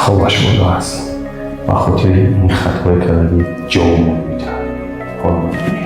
Хобаш бурдааст. Ба хотири ин хатое кардагӣ ҷавобмон медиҳад. Ҳоло мебинем.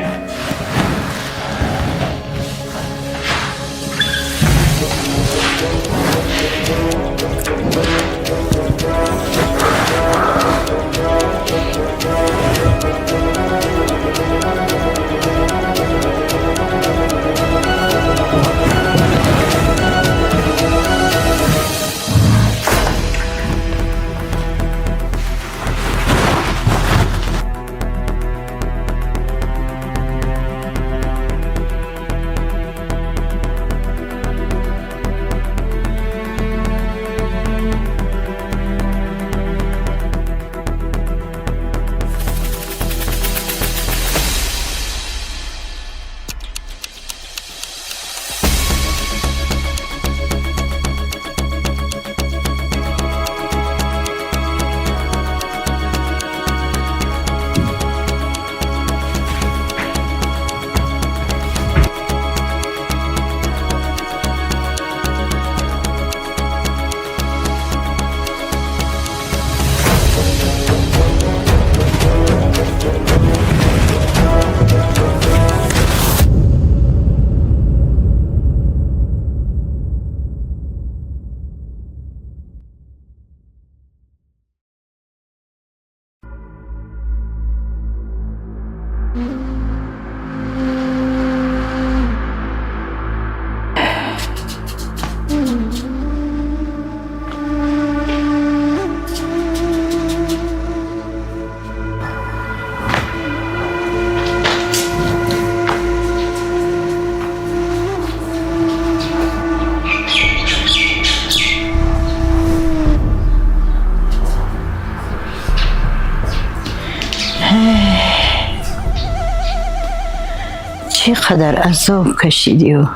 چقدر عذاب کشیدی و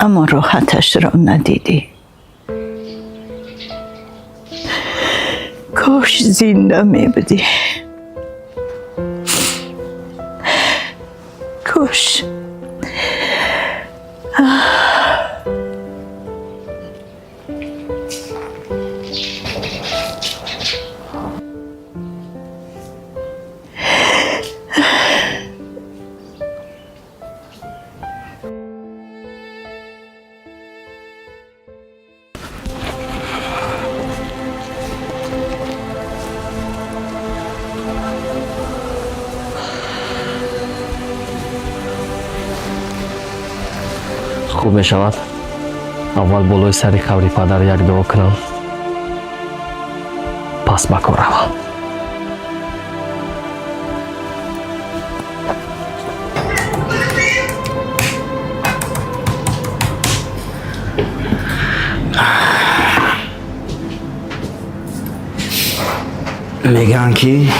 اما راحتش را ندیدی. کاش زنده می بودی. کاش. Хуб мешавад, аввал болои сари қабри падар як дуо кунам, пас ба кор равам. Мегӯянд, ки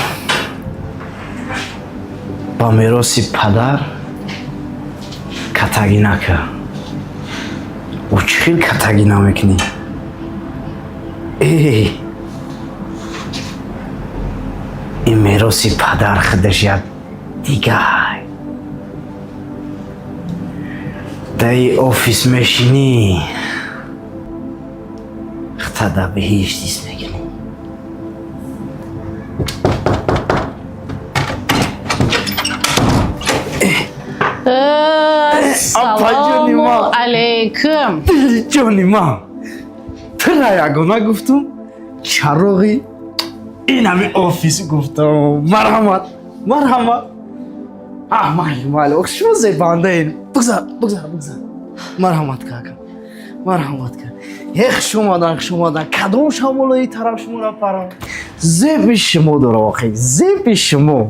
ба мероси падар катагӣ накард. Ӯ чӣ хел катагӣ намекунӣ? Эй, ин мероси падар худаш як дигай. Даи офис мешинӣ, хата да беҳишт ҳис мекунӣ. Ассалому алейкум. Ҷони ман, тура ягона гуфтум, чароғи ин ҳами офис гуфтам. Марҳамат, марҳамат. Майли, майли, шумо зебандаин. Бигзар, бигзар, бигзар. Марҳамат какам, марҳамат ка. Э, хуш омадан, хуш омадан. Кадом шамолои тараф шуморо парам? Зеби шумо дора, охи, зеби шумо.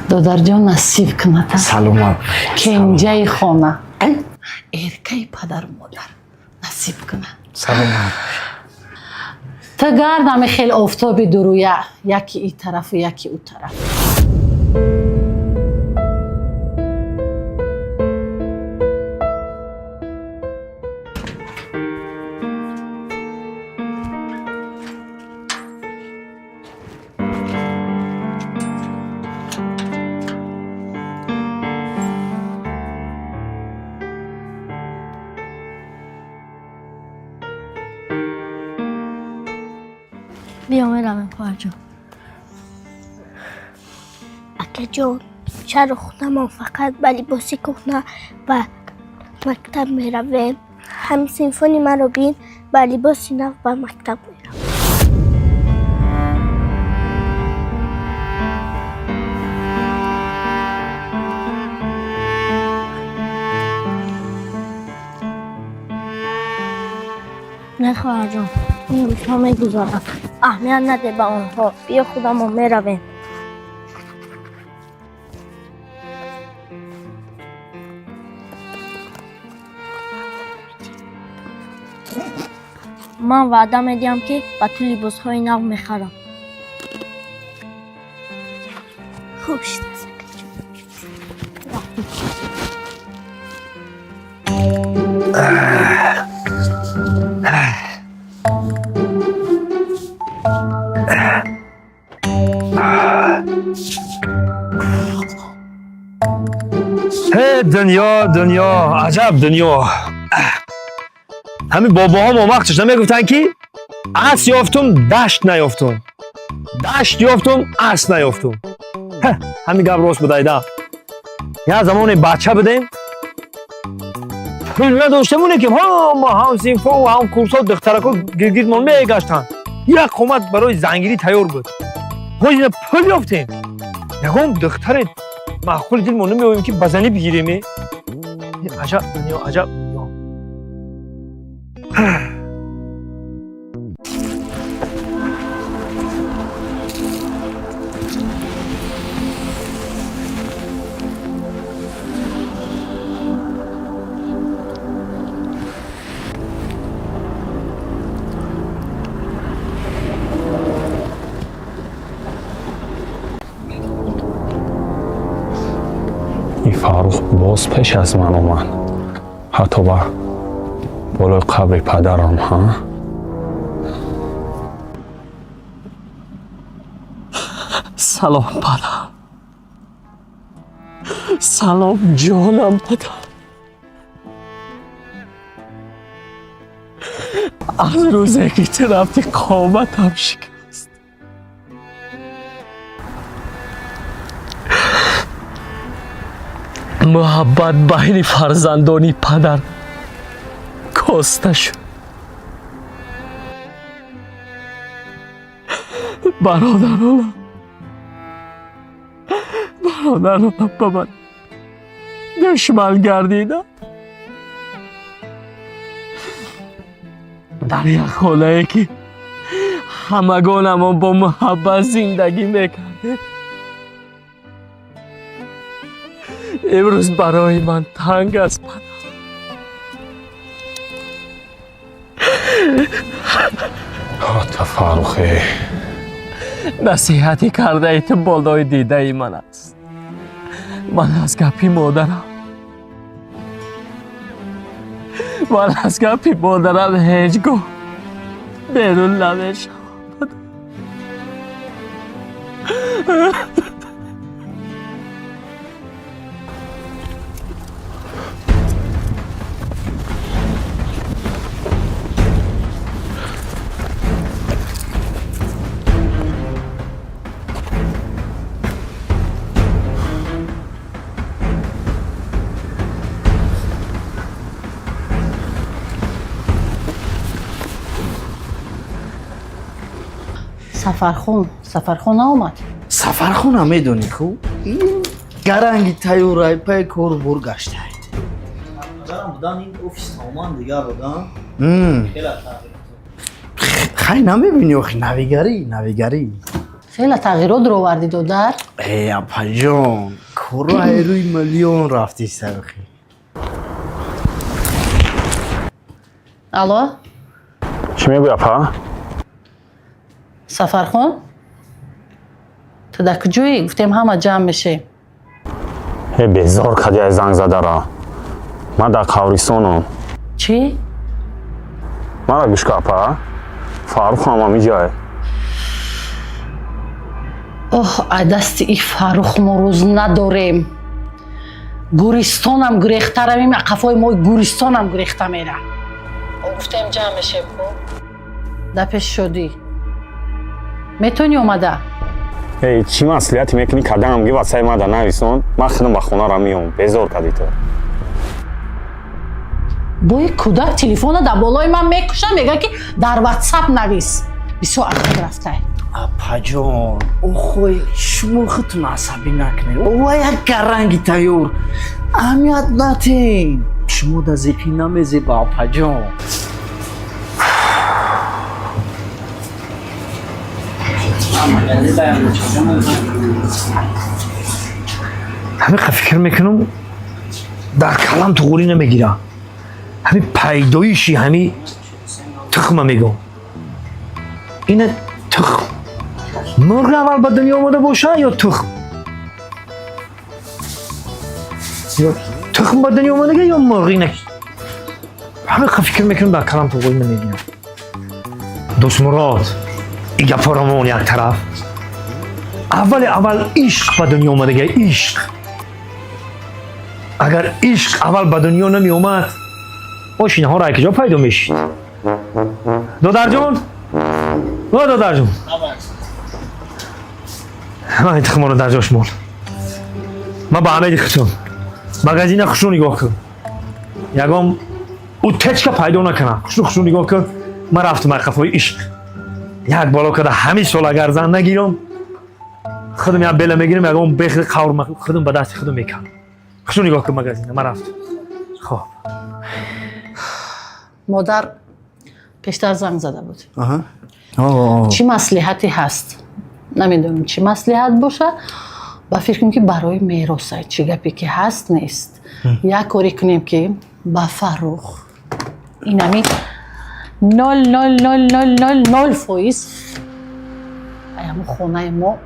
Додарҷон, насиб кунад. Саломат. Кенҷаи хона, эркаи падару модар насиб кунад. Саломат. Ту гардами хеле офтоби дуруя, яки и тарафу, яки ӯ тараф. Биё меравем, хоҳарҷон. Акаҷон, чаро худамон фақат ба либоси кӯҳна ба мактаб меравем? Ҳамсинфони маро бин, ба либоси нав ба мактаб меравад. Не, хоҳарҷон, ин рӯзҳо мегузаранд. Аҳамият наде ба онҳо. Биё худамон меравем. Ман ваъда медиҳам, ки ба ту либосҳои нав мехарам. Хуб шудааст, акаҷон. Ҳе, дунё, дунё, аҷаб дунё! Ҳамин бобоҳо мо вақташ намегуфтанд, ки ас ёфтум, дашт наёфтум, дашт ёфтум, ас наёфтум. Ҳамин гап рост будайда. Як замоне бача будем, пул надоштемоне, ки ҳама ҳамсинфову ҳамкурсо, духтарако гиргирдмон мегаштанд, як қомат барои зангирӣ тайёр буд. Ҳозир пул ёфтем, ягон духтаре маъқули дилмон намеёбем, ки ба занӣ бигирем. Аҷаб дунё, аҷаб дунё! Ин Фаррух боз пеш аз ман омад, ҳатто ба болои қабри падарам. Ҳа, Салом, падар, салом, ҷонам падар. Аз рӯзе ки ту рафти, қоматам шикаст. Муҳаббат байни фарзандони падар коста шуд. Бародаронам ба ман душман гардиданд. Дар як хонае ки ҳамагонамон бо муҳаббат зиндагӣ мекардем, имрӯз барои ман танг аст, падар. Ата Фаррухе. Насиҳати кардаи ту болои дидаи ман аст. Ман аз гапи модарам ҳеҷ гоҳ берун намешавам. Сафархон, Сафархон наомад? Сафархона медонӣ ку, ин гаранги тайёрай, пай кору бор гаштай. Падарам будан, ин офис тамоман дигар будан. Хеле тағйирот. Хай, намебинӣ охи, навигарӣ, навигарӣ. Хеле тағйирот ровардӣ, додар. Э, апаҷон, корро ай рӯи миллион рафти сархи. Алло. Чӣ мегӯй, апа? Сафархон, ту дар куҷоӣ? Гуфтем, ҳама ҷамъ мешем. Э, безор кади ай занг задара. Ман дар қабристонам. Чӣ? Мара гӯш ка, апа, Фаррухам ҳамиҷае. Оҳ, ай дасти и Фаррух мо рӯз надорем. Гӯристонам гурехта равем, қафои мо гӯристонам гурехта мера. Гуфтем, ҷамъ мешем ку, дар пеши шодӣ. Метавонӣ омада? Эй, чӣ маслиҳате мекунӣ? Кадам ги васаи мада нависон, ман худам ба хонара меом. Безор кардӣ ту. Бои кӯдак телефона дар болои ман мекуша, мега ки дар ватсап навис. Бисёр ақиб рафтай. Апаҷон, охой, шумо худтон асабӣ накунед. Ова як гаранги тайёр, аҳамият натен. Шумо да зиқӣ намезеба, апаҷон. Ҳамин фикр мекунам, дар калам туғурӣ намегирам. Ҳамин пайдоиши ҳамин тухма мегӯм, ина тухм мурғ аввал ба дунё омада боша ё тухм, ё тухм ба дунё омадага ё мурғ? Ина ҳамин фикр мекунам, дар калам туғурӣ намегирам. Дӯстмурод, и гапҳоро мон як тараф. Аввали аввал ишқ ба дунё омадага. Ишқ, агар ишқ аввал ба дунё намеомад, ошинаҳоро аз куҷо пайдо мешид? Додарҷон, о додарҷон, ман ин тухморо дар ҷош мон. Ман ба амеди худтон магазина хушрӯ нигоҳ кун, ягон утечка пайдо накунам. Хушрӯ, хушрӯ нигоҳ кун. Ман рафтам ай қафои ишқ. Як боло карда, ҳамин сол агар зан нагирам, худам як бела мегирам, ягон бехи қавр худам ба дасти худам мекунам. Хушрӯ нигоҳ кун магазина, ман рафтам. Хоб. Модар пештар занг зада буд. Чӣ маслиҳате ҳаст, намедонам, чӣ маслиҳат боша. Ба фикрам ки барои мероса чӣ гапе ки ҳаст нест. Як коре кунем ки ба Фаррух инами 0,00000% аямо хонаи мо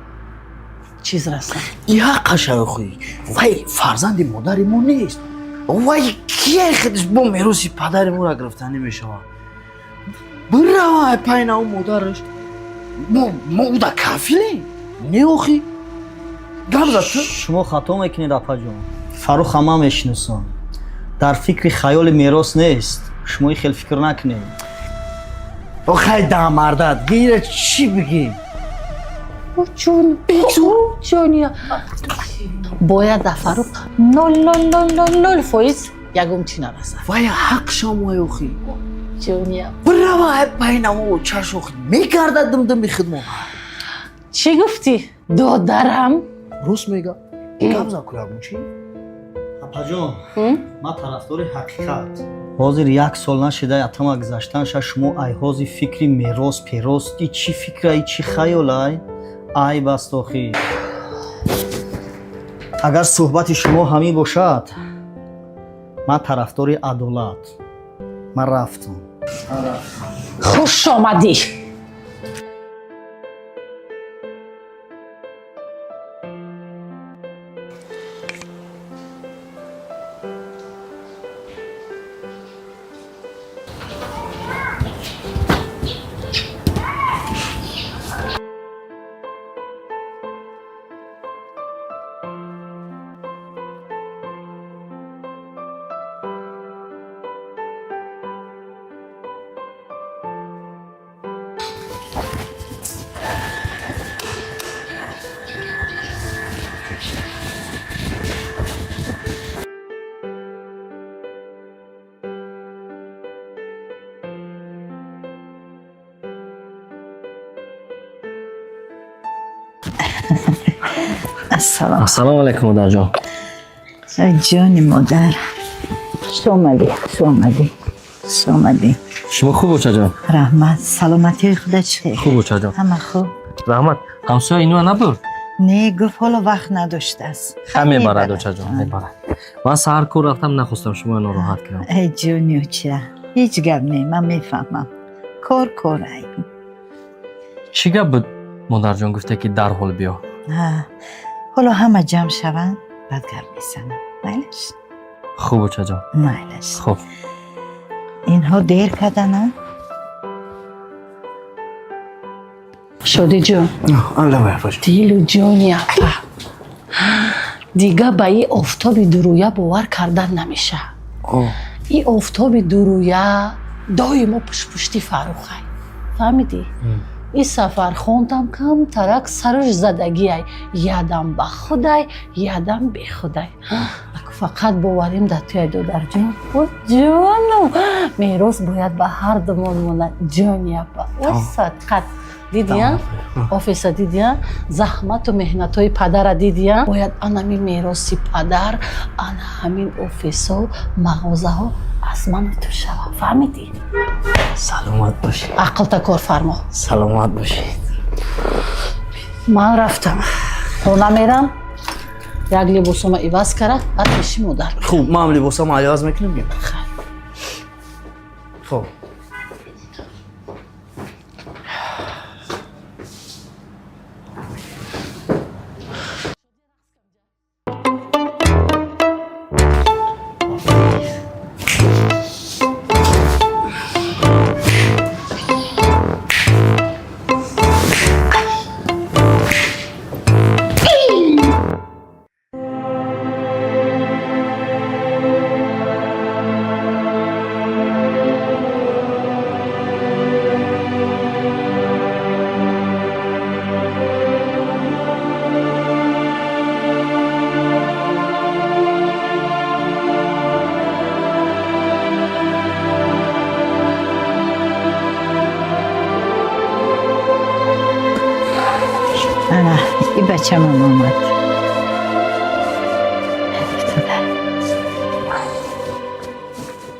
чиз расад. Яқаша, охи, вай фарзанди модари мо нест. Вай кие худаш бо мероси падари моро гирифтанӣ мешавад? Бирава пайнау модараш. Мо уда кафилем? Не, охи, гап зад ту. Шумо хато мекунед, апаҷон. Фаррух ҳама мешиносам, дар фикри хаёли мерос нест. Шумо хел фикр накунед. Охай, дамардат гира, чӣ бигем? Ҷон, ҷония, бояд дар Фаррух 0,0000% ягон чӣ нарасад. Вай ҳақшам, вай, охи. Ҷония. Бирава пайнамо чаш, охи, мегардад димдими хидмон. Чӣ гуфтӣ, додарам? Рост мега, гап зад куягон чӣ. Апаҷон, ман тарафдори ҳақиқат. Ҳозир як сол нашида атама гузаштанша, шумо ай ҳозир фикри мерос перос, и чӣ фикра, и чӣ хаёлай? Айб аст, охи. Агар суҳбати шумо ҳамин бошад, ман тарафдори адолат. Ман рафтам. Хуш омадӣ. Ассалом. Ассалому алайкум, модарҷон. Ай, ҷони модар, хуш омадӣ, хуш омадӣ, хуш омадӣ. Шумо хуб, очаҷон? Раҳмат. Саломатии худа чӣ хел? Хуб, очаҷон. Ҳама хуб? Раҳмат. Ҳамсоя инуа набурд? Не, гуфт ҳоло вақт надоштааст. Ха, мебарад, очаҷон, мебарад. Ман саҳар кор рафтам, нахостам шуморо нороҳат кунам. Эй, ҷони оча, ҳеҷ гап не, ман мефаҳмам, кор кор ай. Чӣ гап буд, модарҷон, гуфте ки дарҳол биё? Ҳоло ҳама ҷамъ шаванд, баъд гап мезанам, майлаш? Хуб, очаҷон. Майлаш. Хуб. Инҳо дер кардана. Шодиҷон, дилу ҷони апа, дига ба и офтоби дурӯя бовар кардан намеша. И офтоби дурӯя доимо пуштпушти Фаррухай, фаҳмидӣ? И сафар хонтам камтарак сараш задагиай, ядам ба худай, ядам бехудай. Аку фақат боварим дар туяй, додарҷон. О ҷону, мерос бояд ба ҳар думон монад, ҷони апа. О садқат, дидия, офиса дидия, заҳмату меҳнатҳои падара дидия. Бояд анами мероси падар, ана ҳамин офисҳо, мағозаҳо аз ману ту шава, фаҳмидӣ? Саломат бошед. Ақлта кор фармо. Саломат бошед. Ман рафтам, хона мерам, як либосома иваз кара, баъд пеши модар. Хуб, ман либосама иваз мекунам. Хуб. Ана, и бачамам омад.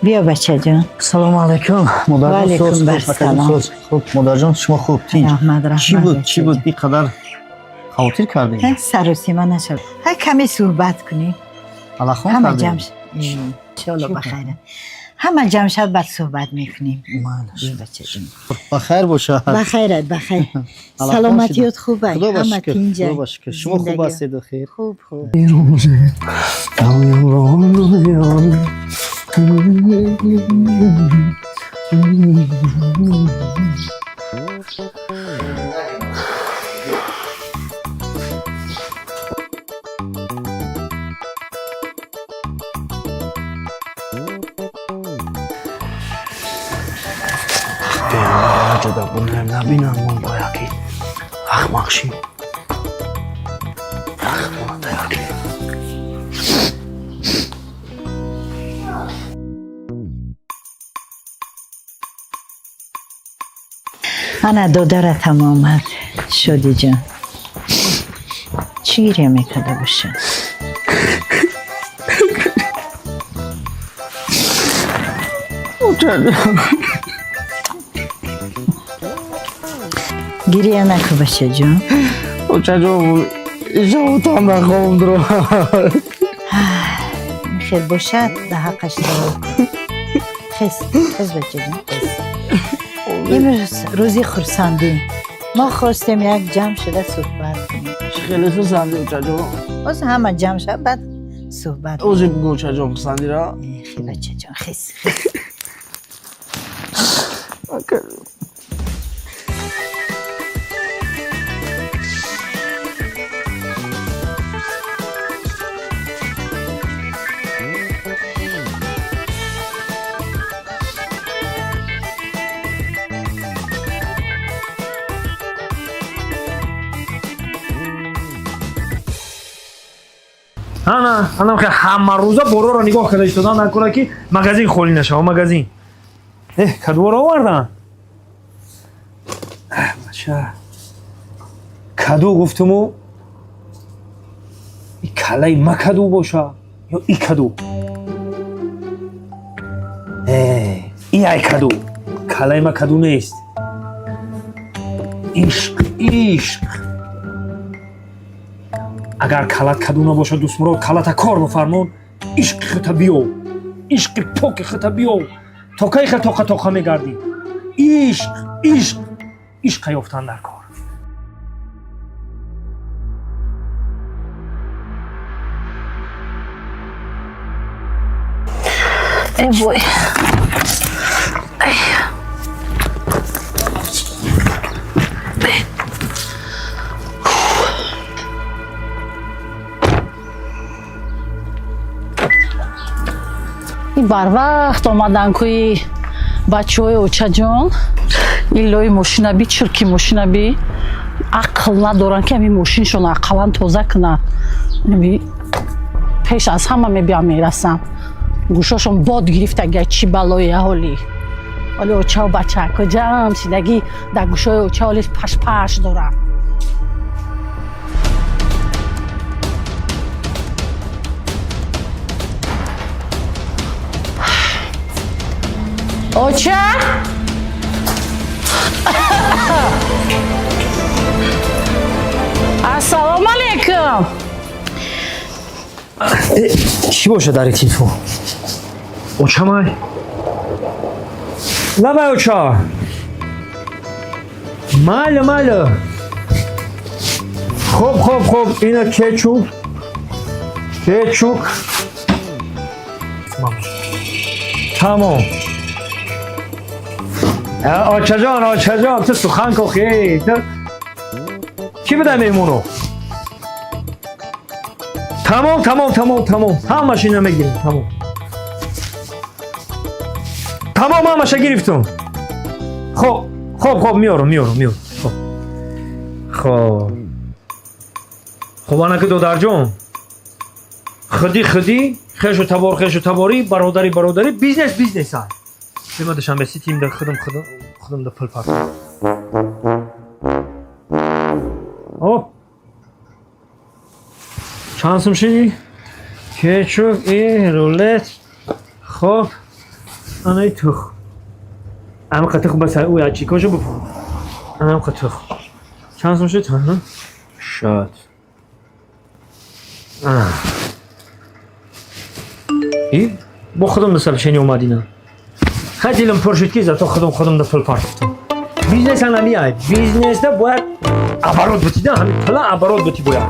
Биё, бачаҷон. Салому алайкум, модарҷон. Ваалайкум Соз, хуб, барсалом. соз, хуб, модарҷон, шумо хуб, тинҷ? Раҳмат, раҳмат. Чӣ буд, чӣ буд, бачаҷон. ин қадар хавотир кардем? Ҳа, саросима нашав. Ҳа, каме суҳбат кунем. Алахон Ҳама кардем? ҷамъ, иншоалло, бахайр. Ҳама ҷамъ шав, баъд суҳбат мекунем. Майли. Биё, бачаҷон. Ба хайр бошад. Бахайрат, бахайр. Аллоҳ Саломатиёт хуб ай? Худо ба Ҳама шукр, тинҷ ай? худо ба шукр. Шумо хуб Зиндагӣ. ҳастед, хир? Хуб, хуб. Ҷода бунаем, набинам, мон бо яки ахмақ шим. Ахмона тайёр кунем. Ана, додаратам омад. Шодиҷон, чӣ гиря мекарда бошад? Гиря наку, бачаҷон. Очаҷон, ишавотам нахоҳам дуро. Хел бошад, да ҳаққаш дуо кун. Хез, хез, бачаҷон, хез. Имрӯз рӯзи хурсандӣ, мо хостем як ҷамъ шуда суҳбат кунем. Хеле хурсандӣ, очаҷон? Боз ҳама ҷамъ шава, баъд суҳбат. Ози бугӯ, очаҷон, хурсандира. Хе, бачаҷон, хез, хез. Ана ана ҳамарӯза бороро нигоҳ карда истодан накунад, ки магазин холӣ нашава. Магазин кадуоро овардан. Бача, каду гуфтуму, и калаи ма каду боша ё и каду? И ай каду, калаи ма каду нест. Ишқ, ишқ, агар калат каду набошад, дӯстмурод, калата кор бифармон. Ишқи хута биёв, ишқи поки хута биёв. То кай хел тоқа тоқа мегардӣ? Ишқ, ишқ, ишқа ёфтан дар кор. Э вой. Ай. И барвақт омадан кӯи бачаҳои очаҷон. Иллои мошина би, чирки мошина би, ақл надоранд, ки ҳамин мошиншон ақаллан тоза кунанд. Пеш аз ҳама мебиям, мерасам, гӯшошон бод гирифтага. Чӣ балои аҳолӣ! Оли очаву бачако ҷамъ шидагӣ дар гӯшои оча, оли пашпаш доранд. Оча, ассалому алейкум. Чӣ бошад дар телефон? Очамай, лабай, оча, майли, майли, хуб, хуб, хуб. Ина кетчуп, кетчуп, тамом. Очаҷон, очаҷон, ту сухан кохи, ту кӣ буда меҳмоно? Тамом, тамом, тамом, тамом, ҳамаш ина мегирем. Тамом, тамом, ҳамаша гирифтум. Хоб, хоб, хоб, меорам, меорам, меорам. Хоб, хоб, хоб. Анаки, додарҷон, худи худи, хешу табор, хешу таборӣ, бародари бародарӣ, бизнес бизнес ай. Бема Душанбе Ситимда худам худам худамда пул пар. О, чанд сум шиди? Кетчуп и рулет. Хоб, анаи тухм, амқа тухм бас, ӯ ячикошо бупо. Амқа тухм чанд сум шуд? Шуд. И бо худам да сообщение омадина. Хай, дилам пур шуд, ки зато худам худам да пул партофтам. Бизнес анамиай, бизнесда бояд оборот бутида, ҳамин пула оборот бути бояд.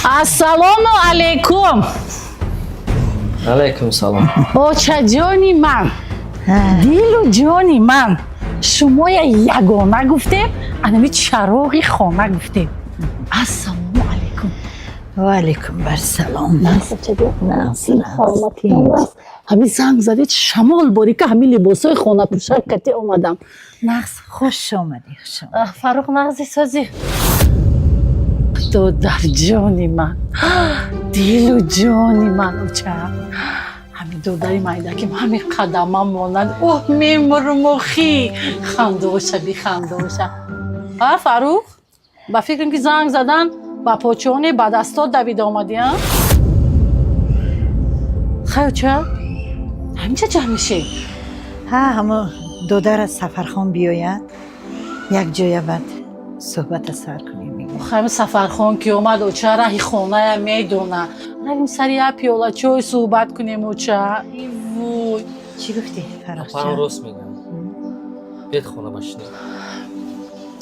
Ассалому алейкум. Алайкум салом. Очаҷони ман, дилу ҷони ман, шумоя ягона гуфтем, анами чароғи хона гуфтем. Ассалому алейкум. Ва алейкум барсалом. Ҳамин занг задед, шамол борика, ҳамин либосҳои хонапӯшак кати омадам. Нағз? Хуш омадӣ, хуш омадӣ. Фаррух, нағзи, созӣ? Додарҷони ман, дилу ҷони ман, оча, ҳамин додари майдаким ҳамин қадама монанд. Оҳ, мемурмухӣ, хандоша, бихандоша. А Фаррух, ба фикрам, ки занг задан, ба почоне ба дастот давида омадӣ, а? Хай, оча, ҳаминча ҷамъ мешем? Ҳа, ҳамо додарат Сафархон биёяд, як ҷоя баъд суҳбата сар кунем, мегӯям. Хайм, Сафархон ки омад, оча, раҳи хоная медона. Равим, сари як пиёла чой суҳбат кунем, оча. Ивой. Чӣ гуфтӣ, Апаам Фаррухҷон? рост мегӯям, биед хона башинем.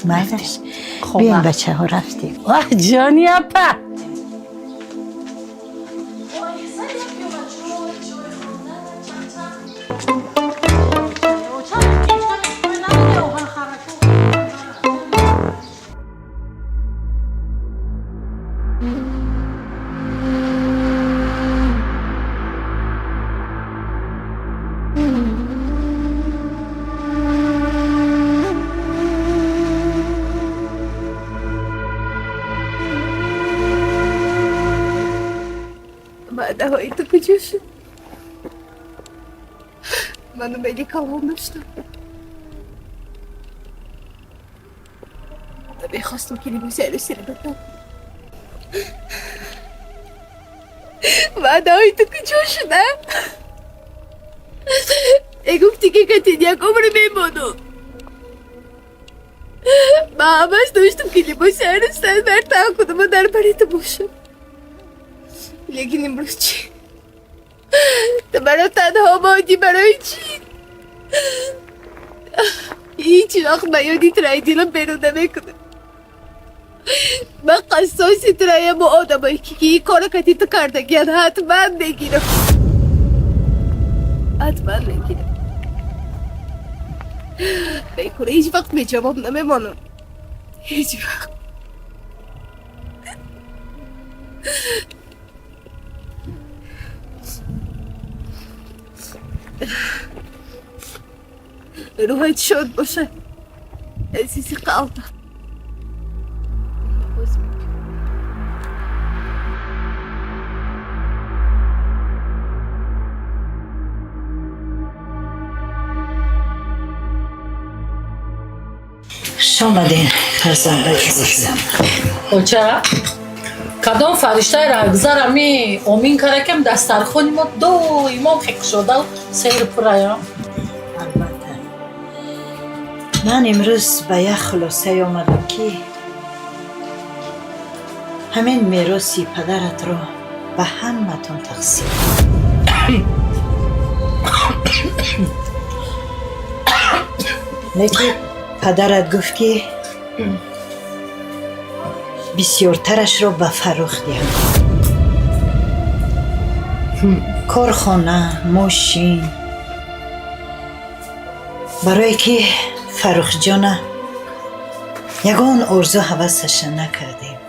Майлаш, биёем, бачаҳо, рафтем. Вах, ҷони апа. Ваъдаҳои ту куҷо шуд? Ман умеди калон доштам. Мехостам, ки либоси арӯсиро батам. Ваъдаҳои ту куҷо шуда? Мегуфтӣ, ки катин як умр мемонам. Ман ҳавас доштам, ки либоси арӯсиро дар тан кунаму дар бари ту бошам. Лекин имрӯз чӣ? Ту маро танҳо мондӣ, барои чӣ? Ҳеҷ вақт ба ёди тураи дилам берун намекунам. Ман қассоси тураяму одамое ки ин корро кати ту кардагиян, ҳатман мегирам, ҳатман мегирам. Бекура ҳеҷ вақт беҷавоб намемонам, ҳеҷ вақт. Рӯҳат шод бошад, азизи қалбам. Боз мебинем. Хуш омадин, фарзандаи азизам. Оча, кадом фариштаи раҳгузар ами омин кара, кам дастархони мо доимо хекушодал сер пурая. Албатта, ман имрӯз ба як хулосае омадам, ки ҳамин мероси падаратро ба ҳаматон тақсим. Лекин падарат гуфт, ки бисёртарашро ба Фаррух диҳам: корхона, мошин, барое ки Фаррухҷона ягон орзу ҳавасаша накардем.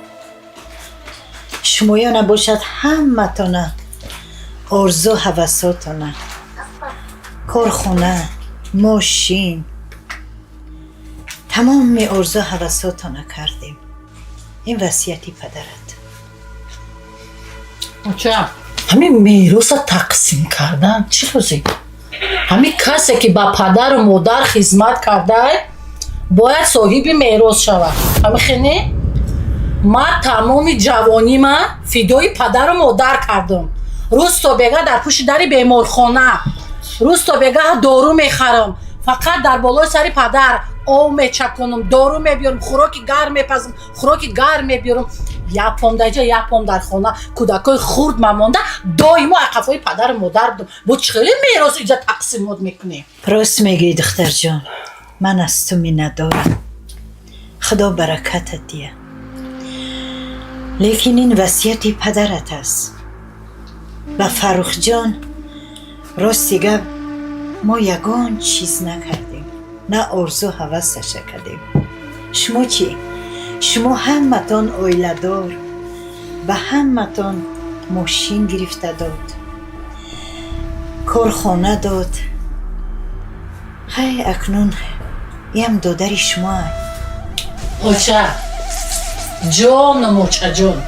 Шумоёна бошад, ҳаматона орзу ҳавасотона корхона, мошин, тамоми орзу ҳавасотона кардем. Ин васияти падарат. Оча, ҳамин мероса тақсим кардан чӣ лозим? Ҳамин касе, ки ба падару модар хизмат кардай, бояд соҳиби мерос шавад. Ҳамин хене ман тамоми ҷавонима фидои падару модар кардам. Рӯз то бега дар пушти дари беморхона, рӯз то бега дору мехарам, фақат дар болои сари падар об мечаконам, дору мебиёрам, хӯроки гарм мепазам, хӯроки гарм мебиёрам. Як пом дар ҷа, як пом дар хона, кӯдакои хурд мамонда, доимо ақафои падару модар будам. Бо чӣ хеле мерос иҷа тақсимот мекунем? Рост мегӯӣ, духтарҷон, ман аз ту миннатдорам, Худо баракатат диҳад. Лекин ин васияти падарат аст. Ба Фаррухҷон, рости гап, мо ягон чиз накардем, на орзу ҳавасаша кардем. Шумо чӣ? Шумо ҳаматон оиладор, ба ҳаматон мошин гирифта дод, корхона дод. Ҳай, акнун иам додари шумо. Оча ҷону мочаҷон,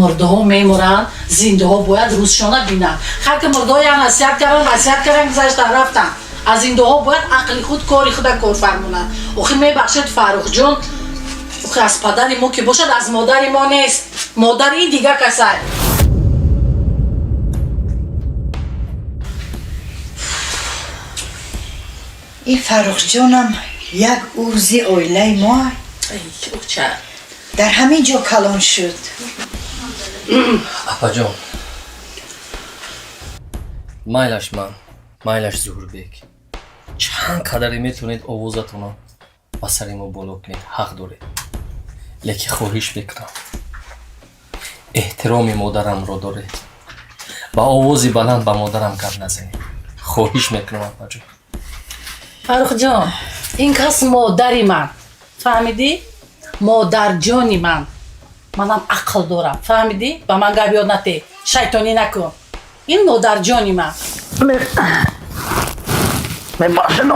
мурдаҳо мемуранд, зиндаҳо бояд рӯзшона бинанд. Халки мурдаҳо як насиҳат кардан, васият кардан, гузаштан, рафтан. Аз зиндаҳо бояд ақли худ кори худа кор фармонанд. Охир, мебахшед, Фаррухҷон охир аз падари мо ки бошад, аз модари мо нест. Модари ин дигар касай. Ин Фаррухҷонам як узви оилаи мо. Оча. Дар ҳамин ҷо калон шуд. Апаҷон, майлаш ман, майлаш Зуҳурбек, чанд қадаре метавонед овозатонро ба сари мо боло кунед, ҳақ доред. Лекин хоҳиш мекунам, эҳтироми модарамро доред, ба овози баланд ба модарам гап назанед. Хоҳиш мекунам, апаҷон. Фаррухҷон, ин кас модари ман, фаҳмидӣ? Модарҷони ман. Манам ақл дорам, фаҳмидӣ? Ба ман гап ёд нате, шайтонӣ накун. Ин модарҷони ман. Мебахшед.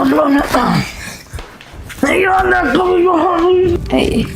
Эй.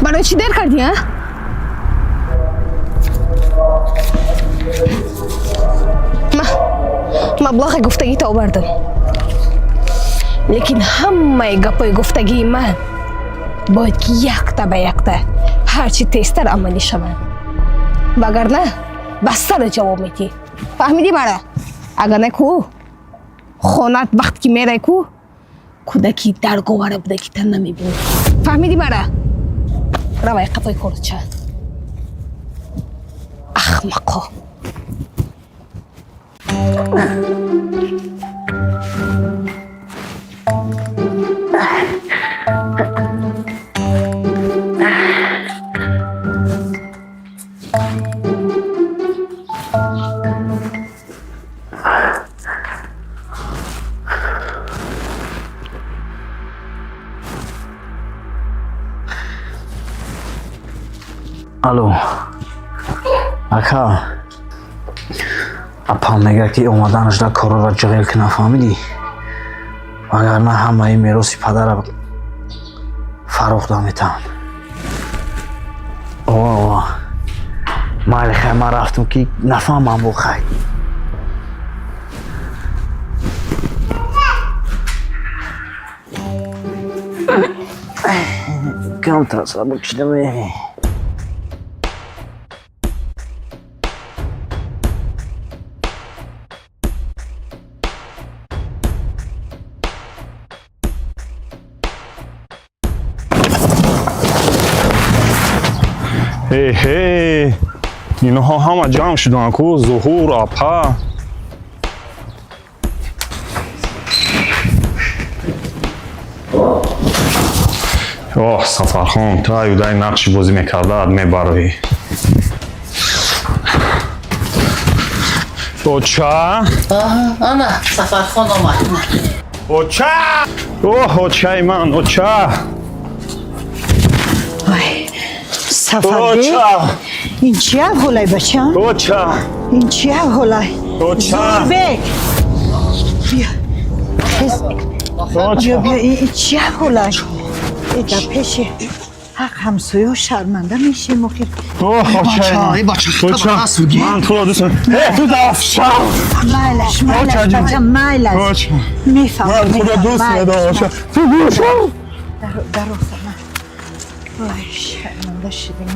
Барои чӣ дер кардӣ, а? Ма маблағи гуфтагита овардам, лекин ҳамаи гапҳои гуфтагии ман бояд ки якта ба якта ҳарчи тезтар амалӣ шаванд, вагарна ба сара ҷавоб медиҳӣ. Фаҳмидӣ мара? Агар не ку, хонат вақт ки мерай ку, кӯдаки дарговара будагита намебинӣ. Фаҳмидӣ мара? Равай қафои корча, ахмақо. Алло, ака, апам мегӯяд, ки омаданаш да корора ҷиғел кунам, фаҳмидӣ? Вагарна ҳамаи мероси падара фарохда метавон. Ова, ова, майли, хай, ман рафтам, ки нафаҳмам бо, хай. Камтар сабук шидаме. Ҳе, инҳо ҳама ҷамъ шуданд ку, Зуҳур апа. Оҳ, Сафархон, ту аюдаи нақши бозӣ мекардаат мебароӣ. Оча. Ана Сафархон омад. Оча, оҳ, очаи ман, оча. Сафарбек, ин чи аҳволай, бачам? Оча. Ин чи аҳволай? Оча. Зуҳурбек, биё, биё, биё, ин чи аҳволай? Дар пеши ҳақ ҳамсоё шарманда мешем охир. Оча, ман туро дӯст. Ту дафшав. Майлаш, майлаш, бачам, майлаш, мефаҳмам. Ман туро дӯст медорам, оча, ту гӯшам. Дарофама. Вай, шарманда шудем.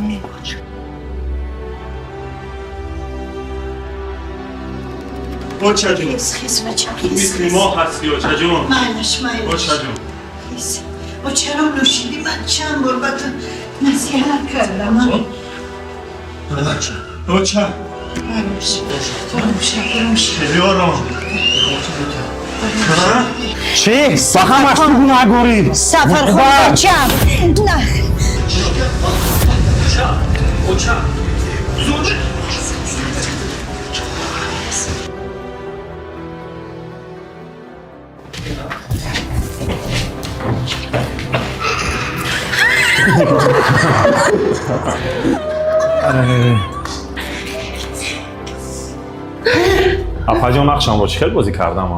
Оча ҷон, хис, бачам. Ту мисли мо ҳасти, оча ҷон. Майлаш, майлаш. Оча ҷон. Хис. О, чаро нӯшидӣ? Ман чанд бор ба ту насиҳат кардам. Оча. Ором. Чӣ? Ба ҳамаш ту гунаҳгорӣ. Сафархон, бачам, на. Оча, зуд. Апаҷон, нақшамро чӣ хел бозӣ кардам?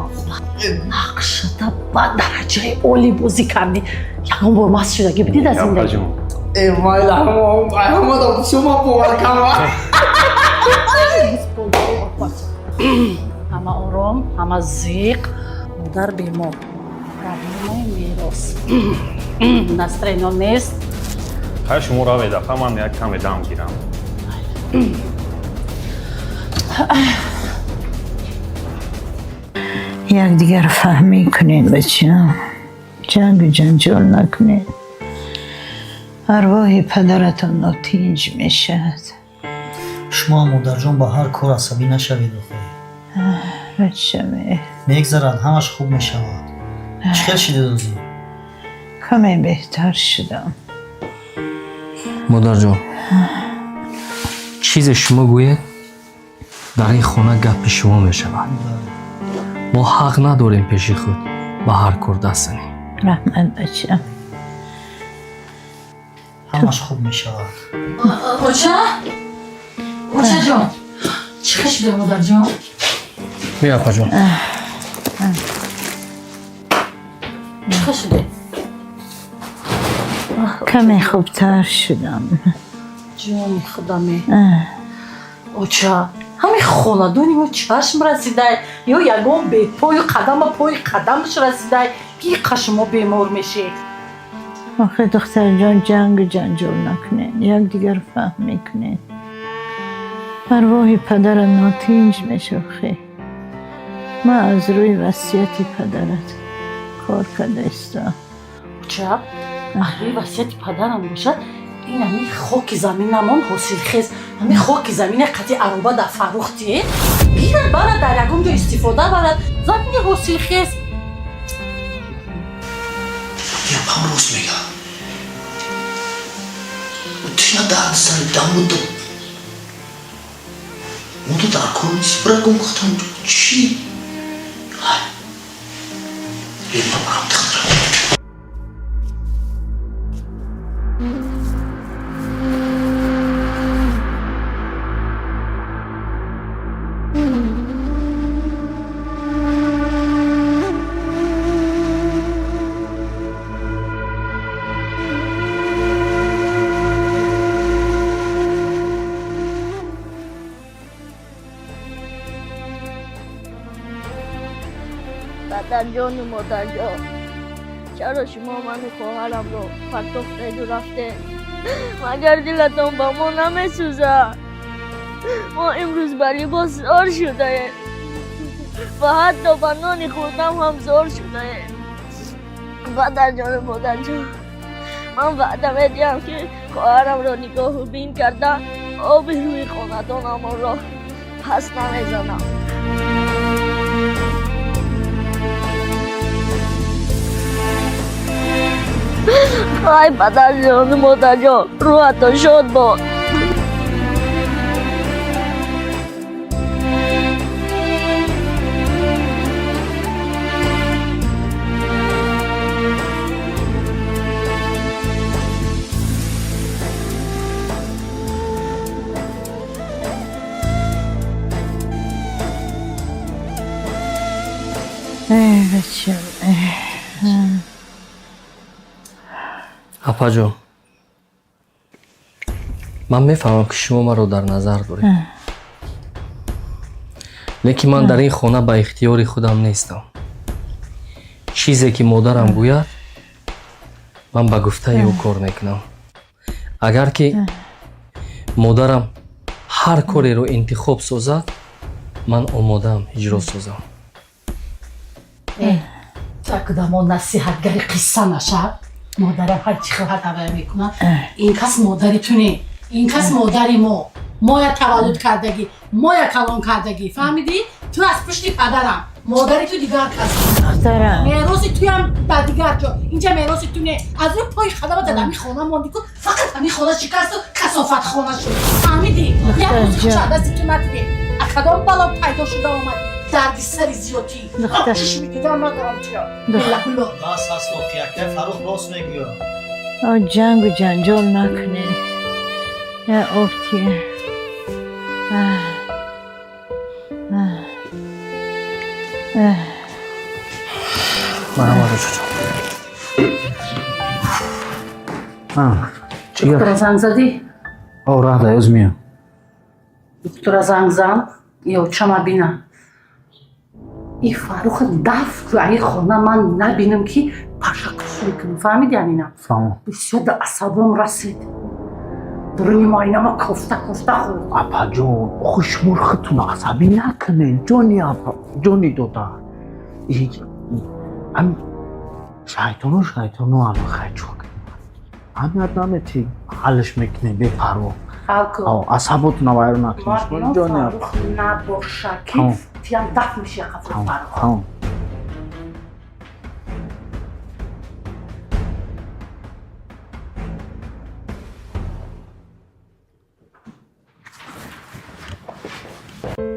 Нақшата ба дараҷаи олӣ бозӣ кардӣ. Ягон бор маст шудагӣ будӣ дар зиндагӣ? Ҳама ором, ҳама зиқ. Модар бемор, проблемаи мерос, настроено нест. Хай, шумо равед, апа, ман як каме дам гирам. Якдигар фаҳмӣ кунед, бачам, ҷангу ҷанҷол накунед. Арвоҳи падаратон нотинҷ мешавад. Шумо, модарҷон, ба ҳар кор асабӣ нашавед охе. Бачаме. Мегзарад, ҳамаш хуб мешавад. Чӣ хел шидед озӣ? Каме беҳтар шудам. Модарҷон, чизе шумо гӯед, дар ин хона гапи шумо мешавад. Мо ҳақ надорем пеши худ ба ҳар кор даст занем. Раҳмат, бачам. Ҳамаш хуб мешавад. Оча, очаҷон, чӣ хел шуда, модарҷон? Бия, апаҷон. Чӣ хел шуда? Каме хубтар шудам. Ҷони худаме, оча, ҳамин хонадони мо чашм расидай ё ягон бепою қадама пои қадамаш расидай, ки иқа шумо бемор мешед? Охе, духтарҷон, ҷангу ҷанҷол накунед, якдигар фаҳм мекунед. Арвоҳи падара нотинҷ мешавхе. Ман аз рӯи васияти падарат кор карда истам. Оча, аз рӯи васияти падарам бошад, ин ҳамин хоки заминамон ҳосилхез, ҳамин хоки замине қати ароба дар фаррухтие гирад, барад, дар ягон ҷо истифода барад, замини ҳосилхез. Япам рост мега. Тишна дард сари дамуду. Муду дар кор нест, бира гум гуфтам чӣ? Ай. Бема барам духтарам. Падарҷону модарҷон, чаро шумо ману хоҳарамро партохтеду рафтед? Магар дилатон ба мо намесӯзад? Мо имрӯз ба либос зор шудаем ва ҳатто ба нони хӯрдан ҳам зор шудаем. Падарҷону модарҷон, ман ваъда медиҳам, ки хоҳарамро нигоҳу бин карда оби рӯи хонадонамонро пас намезанам. Ай падарҷону модарҷон, рӯҳатон шод бод. Бачам. Апаҷон, ман мефаҳмам, ки шумо маро дар назар доред, лекин ман дар ин хона ба ихтиёри худам нестам. Чизе ки модарам гӯяд, ман ба гуфтаи ӯ кор мекунам. Агар ки модарам ҳар кореро интихоб созад, ман омодаам иҷро созам. Такдамо насиҳатгари қисса нашав. Модарам ҳар чӣ хоҳад ҳавая мекунад. Ин кас модари ту не, ин кас модари мо. Моя таваллуд кардагӣ, моя калон кардагӣ, фаҳмидӣ? Ту аз пушти падарам, модари ту дигар кас. Мероси туям дар дигар ҷо, инҷа мероси ту не. Аз рӯи пои хадама дар ҳамин хона мондӣ ку, фақат ҳамин хона шикасту касофатхона шуд. Фаҳмидӣ? Як рӯзи хуш аз дасти ту надидем. А кадом бало пайдо шуда омад? Дарди сари зиёдӣ. Чишми дидан надорам чиро. Беллагулло. Бас аст, Офиякай, Фаррух рост мегӯяд. Ҷангу ҷанҷол накунед. Я офти. Марҳамат, очаҷон. Доктора занг задӣ? О, раҳ даёз меям. Доктора занг зан, ё чама бина. И Фарруха даф ку, аи хона ман набинам, ки пашакуш мекунам. Фаҳмиди, Амина? Фаҳмам. Бисёр да асабом расид. Дуруни моинама кофта кофта хӯрд. Апаҷон, охи шумо худтон асабӣ накунед. Ҷони апа, ҷони додар. Ам шайтоно шайтоно ам хайчук. Аҳамият наметӣ, ҳаллш мекунем бепарво. Ҳал кун. Асаботона вайрон накунед. Ман Ҷони апа. Фаррух набоша, ки тиям даф меши қафо Фаррух. Тамом.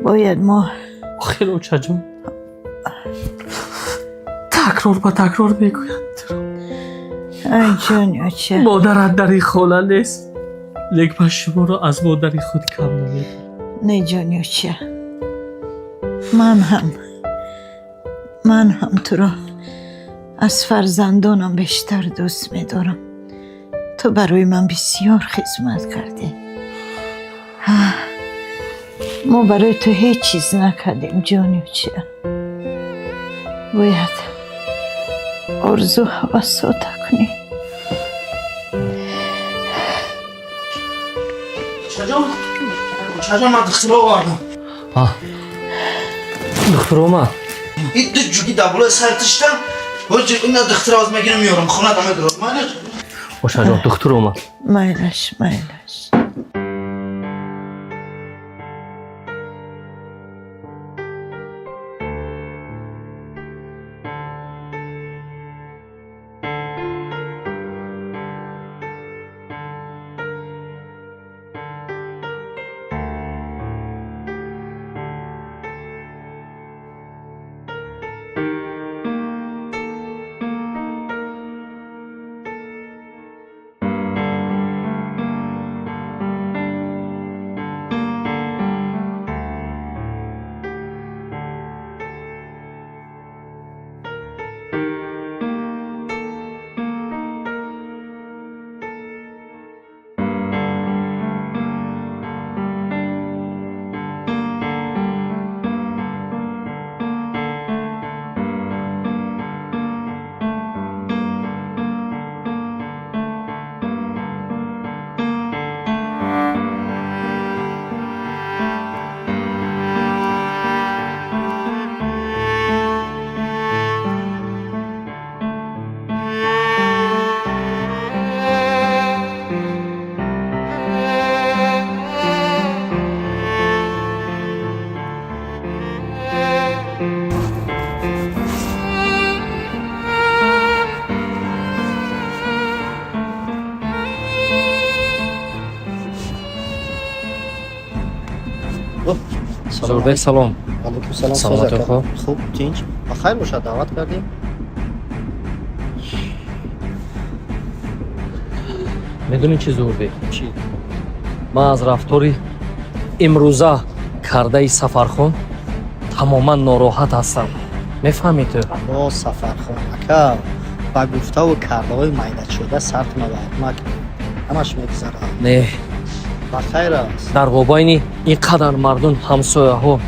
Бояд мо Охир, очаҷон, такрор ба такрор мегӯяд туро. Ай ҷони оча. Модарат дар ин хона нест, лек ман шуморо аз модари худ кам намедонам. Не, ҷони оча, ман ҳам туро аз фарзандонам бештар дӯст медорам. Ту барои ман бисёр хизмат кардӣ. Мо барои ту ҳеҷ чиз накардем, ҷони оча. Бояд орзу ҳавасота кунӣ. Очаҷон, очаҷон, ман духтуро овардам. Духтур омад? Ин ду ҷуги дар болои сари тиштам. Ҳоҷи, ина духтуро аз мегирам, меорам, хона да медорам. Майлаш? Очаҷон, духтур омад. Майлаш, майлаш. Зурбек, салом. Алейкум салом. Саломатӣ, хуб? Хуб, тинч. Ба хайр бошад, даъват кардем. Медонӣ чӣ, Зурбек? Чӣ? Ман аз рафтори имрӯза кардаи Сафархон тамоман нороҳат ҳастам. Мефаҳмӣ ту? О, Сафархон ака, ба гуфтаву кардаҳои майдашуда сартона вард накун. Ҳамаш мегузарад. Не. Ба хайр аст. Дар мобайни ин қадар мардум, ҳамсояҳо,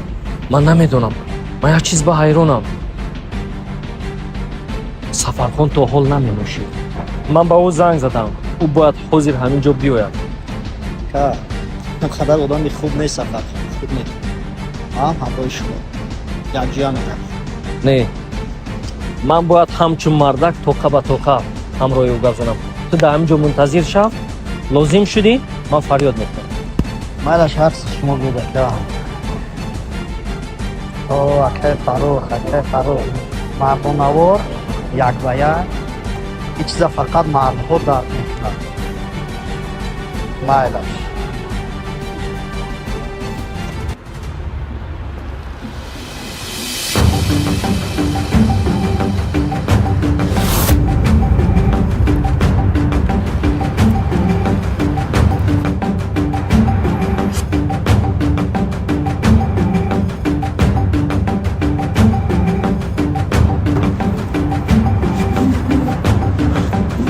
ман намедонам, ман як чиз ба ҳайронам. Сафархон то ҳол наменӯшид. Ман ба ӯ занг задам, ӯ бояд ҳозир ҳамин ҷо биёяд. Ака, он қадар одами хуб нест Сафархон, хуб нест. Ман ҳамроҳи шумо якҷоя меравам. Не, ман бояд ҳамчун мардак тоқа ба тоқа ҳамроҳи ӯ гап занам. Ту дар ҳамин ҷо мунтазир шав, лозим шудӣ, ман фарёд мекунам. Майлаш, ҳар чиз шумо гӯед, ака. О, акаи Фаррух, акаи Фаррух, мардонавор як ба як ин чиза фақат мардҳо дарк мекунанд. Майлаш.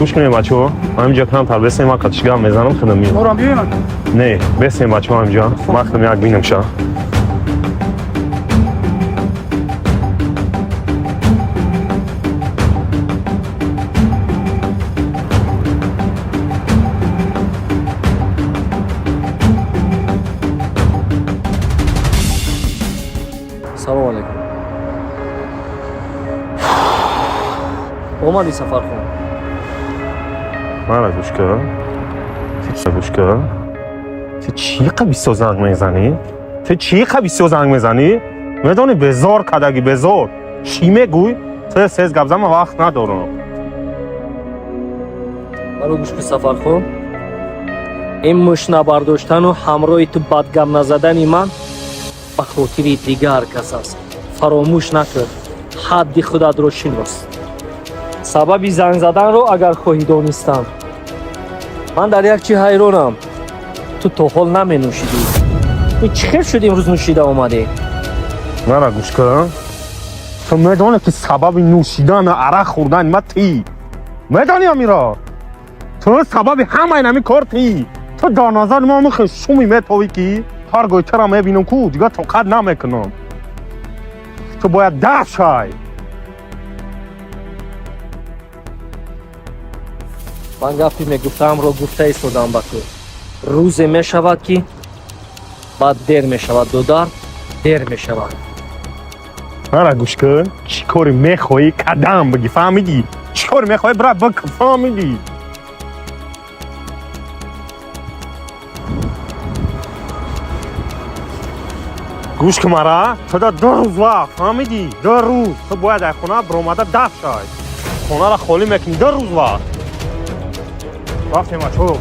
Гӯш кунем, бачаҳо, ҳаминҷо камтар бесем, ман қатиш гап мезанам, худам меоям. Орам биёем. Не, бесем, бачаҳо, ҳаминҷо ман худам як бинам ша. Салому алайкум. Омадӣ, Сафархон? Мара гӯш кун, гӯш кун, ту чӣ қа бисёр занг мезанӣ? Ту чӣ қа бисёр занг мезанӣ? Медонӣ, безор кардагӣ, безор. Чӣ мегӯй? Ту сез гап зан, ман вақт надорам. Маро гӯш кун, Сафархон, ин мушт набардоштану ҳамроҳи ту бадгап назадани ман ба хотири дигар кас аст. Фаромӯш накун, ҳадди худатро шинос. Сабаби занг заданро агар хоҳӣ донистан, ман дар як чӣ ҳайронам: ту то ҳол наменӯшидӣ, ту чӣ хел шуд имрӯз нӯшида омадӣ? Мара гӯш кун, ту медонӣ, ки сабаби нӯшидану арақ хӯрдани ман тӣ. Медонӣ амиро? Ту сабаби ҳамаи ҳамин кор тӣ. Ту дар назари ман михе шуми метовӣ, ки ҳар гоҳи тура мебинам ку, дигар тоқат намекунам. Ту бояд дафт шай. Ман гапи мегуфтаамро гуфта истодам ба ту. Рӯзе мешавад, ки баъд дер мешавад, додар, дер мешавад. Мара гӯш кун, чӣ коре мехоҳӣ, кадам бигӣ, фаҳмидӣ? Чӣ коре мехоҳӣ, бира бик, фаҳмидӣ? Гӯш кун мара, ту да 2 рӯз вақт, фаҳмидӣ? 2 рӯз ту бояд аз хона биромада дафт шай. Хонаро холӣ мекунӣ, 2 рӯз вақт. Рафтем, бачо.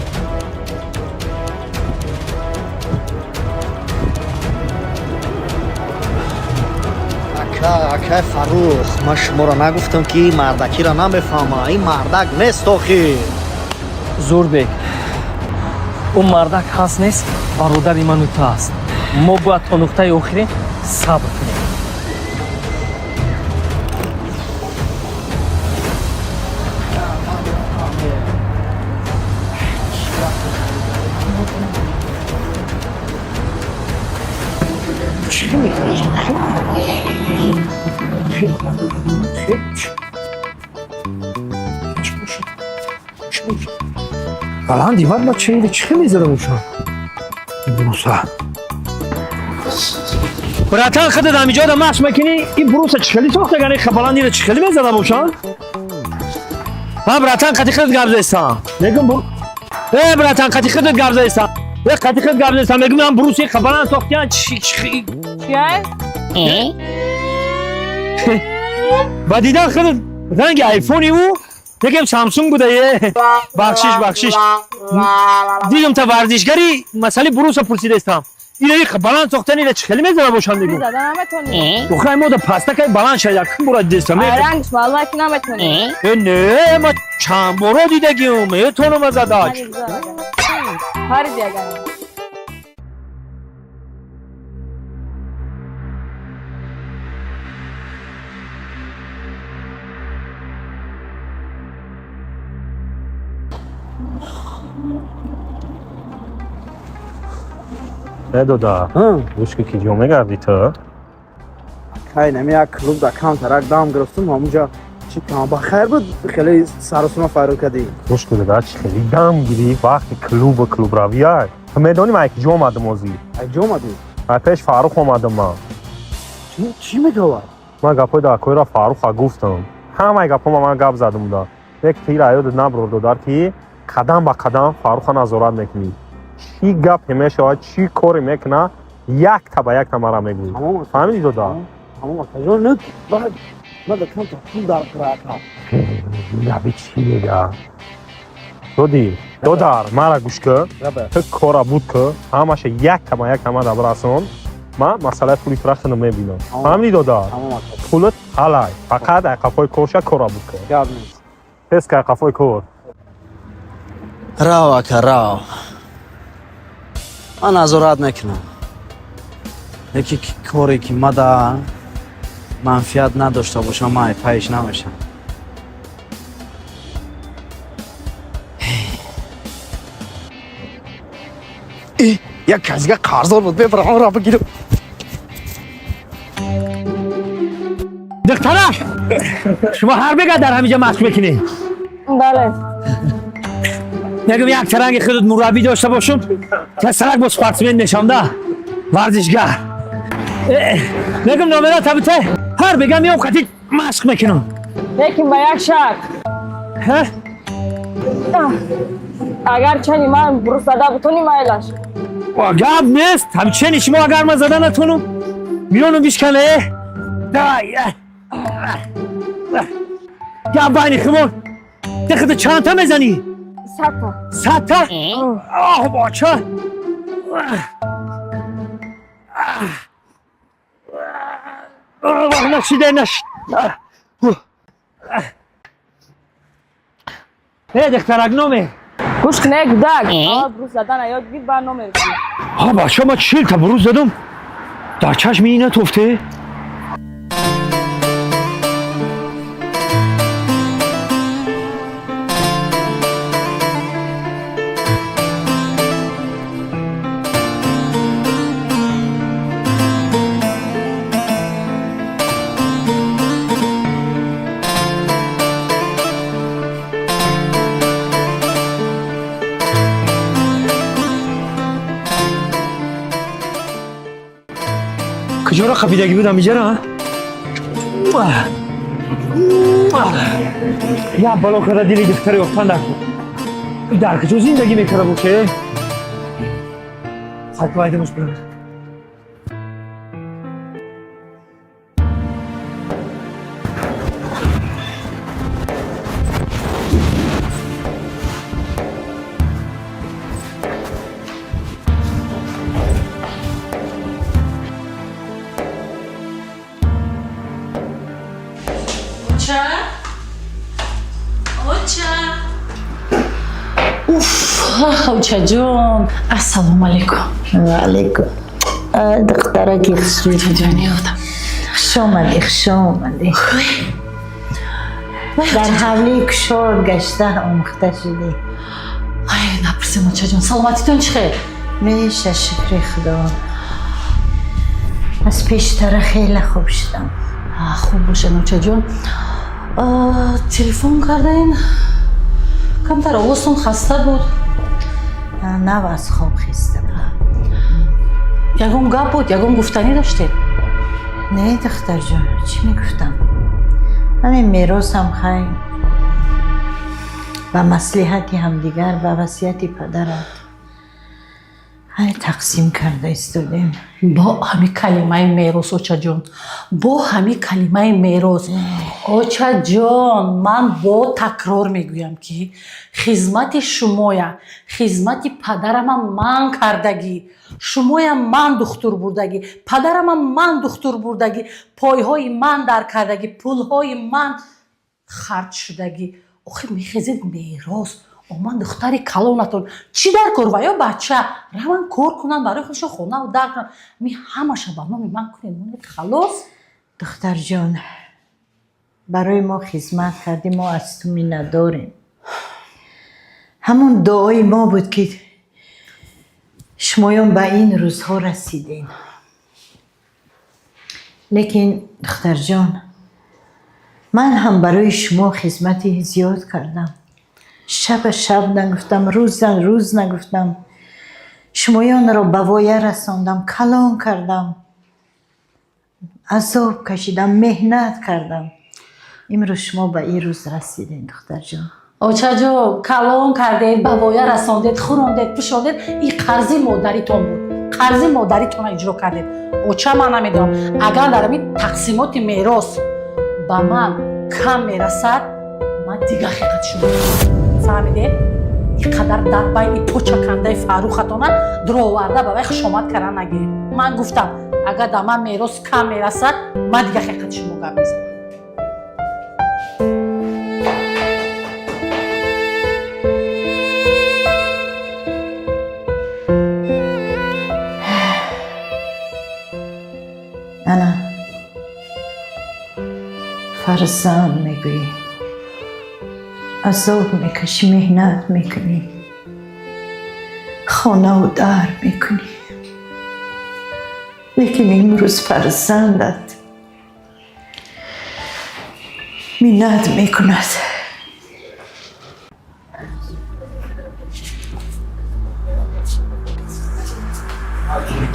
Ака, акай Фаррух, ман шуморо нагуфтам, ки ин мардакиро намефаҳмам? Ин мардак нест охир. Зурбек, ӯ мардак ҳаст, нест, бародари ману ту аст. Мо бояд то нуқтаи охирин сабр кунем. Баланди бад ма чӣ чӣ хел мезада бошам бруса? Братан, худат ҳамиҷода машқ мекунӣ, ин бруса чӣ хеле сохтагани, баландиро чӣ хеле мезада бошам? Ман, братан, қати худат гап застам, мегум э, братан, қати худат гап застам, э, қати худат гап застам, мегум ман бруси баланд сохтиян чӣ? Чия? Ба дидан худат ранги айфони ӯ якем Самсунг буда. Е, бахшиш, бахшиш, дидам та варзишгари, масъали бруса пурсидаистам. Ина баланд сохтан ина чӣ хеле мезана бошам мегӯ. Зада наметонӣ. Охай мо да пастакай баланд шад як бура дестам. Рангш маълума ки наметонӣ. Э не, ма чанд боро дидагиум, метонам задач. Париди агар. Э дода, гӯш ки ҷо мегардӣ ту? Кай нами як клуб да камтарак дам гирифтум, ҳамунҷа чӣ кам ба хайр буд, хеле сарусума файрӯ кардӣ. Гӯш ку дода, чӣ хеле дам гирифт вақти клубу клубравиай. Ту медонӣ ман як ҷо омадам озӣ? Як ҷо омадӣ? Ай пеш Фаррух омадам ман. Чӣ мегӯяд? Ман гапҳои дакоиро Фарруха гуфтам. Ҳамаи гапҳома ман гап задам да. Як тира ёдат наброр додар ки қадам ба қадам Фарруха назорат мекунӣ. Чӣ гапе мешавад, чӣ коре мекуна, якта ба якта мара мегӯӣ. Фаҳмидӣ дода? Тамом акаҷон, не ман да камта пул дар кара. Габи чӣ мега? Доди, додар, мара гӯш кӣ. Ту кора буд кӣ, ҳамаша якта ба якта мада бирасон. Ман масъалаи пули тура худам мебинам. Фаҳмидӣ додар? Пулат ҳалай, фақат ай қафои корша кора буд кӣ. Гап нест. Тез ка қафои кор. Рав ака, рав. Ман назорат мекунам. Яке коре ки мада манфиат надошта бошам, ман пайш намешам. Як казига қарздор буд, бебарам ра бигирам. Духтарак, шумо ҳар бега дар ҳаминҷа машқ мекунед? Бале. Мегӯм як таранги худат мураббӣ дошта бошум, тасарак бо спортсмен мешам да, варзишгар. Мегӯм номера табите, ҳар бега меом қати машқ мекунам. Лекин ба як шарт. Агар чани ман бурус зада бутонӣ майлаш. Гап нест, ҳамчени шумо агар ман зада натонам, миёнам бишкане. Давай. Гап байни химон. Ти худ чандта мезанӣ? Садта. Садта? Оҳ, боча. Оҳ, нашида наш. Э, духтарак номе. Гӯш кун, э гудак. Аввал бурус задана ёд гир, баъд номер бигир. Ҳа, бача, ман 40 та бурус задам. Дар чашми ина тофте. Куҷоро қапидагӣ будам иҷара? Як бало карда дили духтаро ёфтан дар дар куҷо зиндагӣ мекарда боше? Хатвайдамаш бирам. Очаҷон, ассалому алайкум. Ва алайкум. Духтараки хушрӯ. Хуш омадӣ, хуш омадӣ. Дар ҳавлии кушод гашта омӯхта шудӣ. Ай, напурсем, очаҷон, саломатитон чӣ хел? Меша, шукри Худо. Аз пештара хеле хуб шудам. Хуб бошед, очаҷон. Телефон кардаин, камтар овозтон хаста буд. Нав аз хоб хиста будам. Ягон гап буд, ягон гуфтанӣ доштед? Не, духтарҷон, чӣ мегуфтам? Ҳамин меросам хай ба маслиҳати ҳамдигар, ба васияти падарат. Ҳай, тақсим карда истодем. Бо ҳами калимаи мерос, очаҷон, бо ҳами калимаи мерос, очаҷон. Ман бо такрор мегӯям, ки хизмати шумоя, хизмати падарама ман кардагӣ, шумоя ман духтур бурдагӣ, падарама ман духтур бурдагӣ, пойҳои ман дар кардагӣ, пулҳои ман харҷ шудагӣ. Охир мехезед, мерос. Ман духтари калонатон, чӣ дар кор? Ва ё бача раван, кор кунанд, барои худшон хонаву дар кунанд. Ми ҳамаша ба номи ман кунед, монед, халос. Духтарҷон, барои мо хизмат кардӣ, мо аз ту миннатдорем. Ҳамон дуои мо буд, ки шумоён ба ин рӯзҳо расидем. Лекин, духтарҷон, ман ҳам барои шумо хизмати зиёд кардам. Шаба шаб нагуфтам, рӯза рӯз нагуфтам, шумоёнро ба воя расондам, калон кардам, азоб кашидам, меҳнат кардам. Имрӯз шумо ба ин рӯз расидем, духтарҷон. Очаҷон, калон кардед, ба воя расондед, хӯрондед, пӯшондед. Ин қарзи модаритон буд, қарзи модаритонро иҷро кардед. Оча, ман намедонам, агар дар ҳамин тақсимоти мерос ба ман кам мерасад, ман дигар ҳақиқати шумо, фаҳмидед? Ин қадар дар байни почакандаи Фаррухатона дуроварда ба вай хушомад кардан нагиред. Ман гуфтам, агар дар ман мерос кам мерасад, ман дигар ҳақиқати шумо гап мезанам. Ана, фарзанд мегӯӣ, азоб мекашӣ, меҳнат мекунӣ, хонаву дар мекунӣ, лекин имрӯз фарзандат миннат мекунад.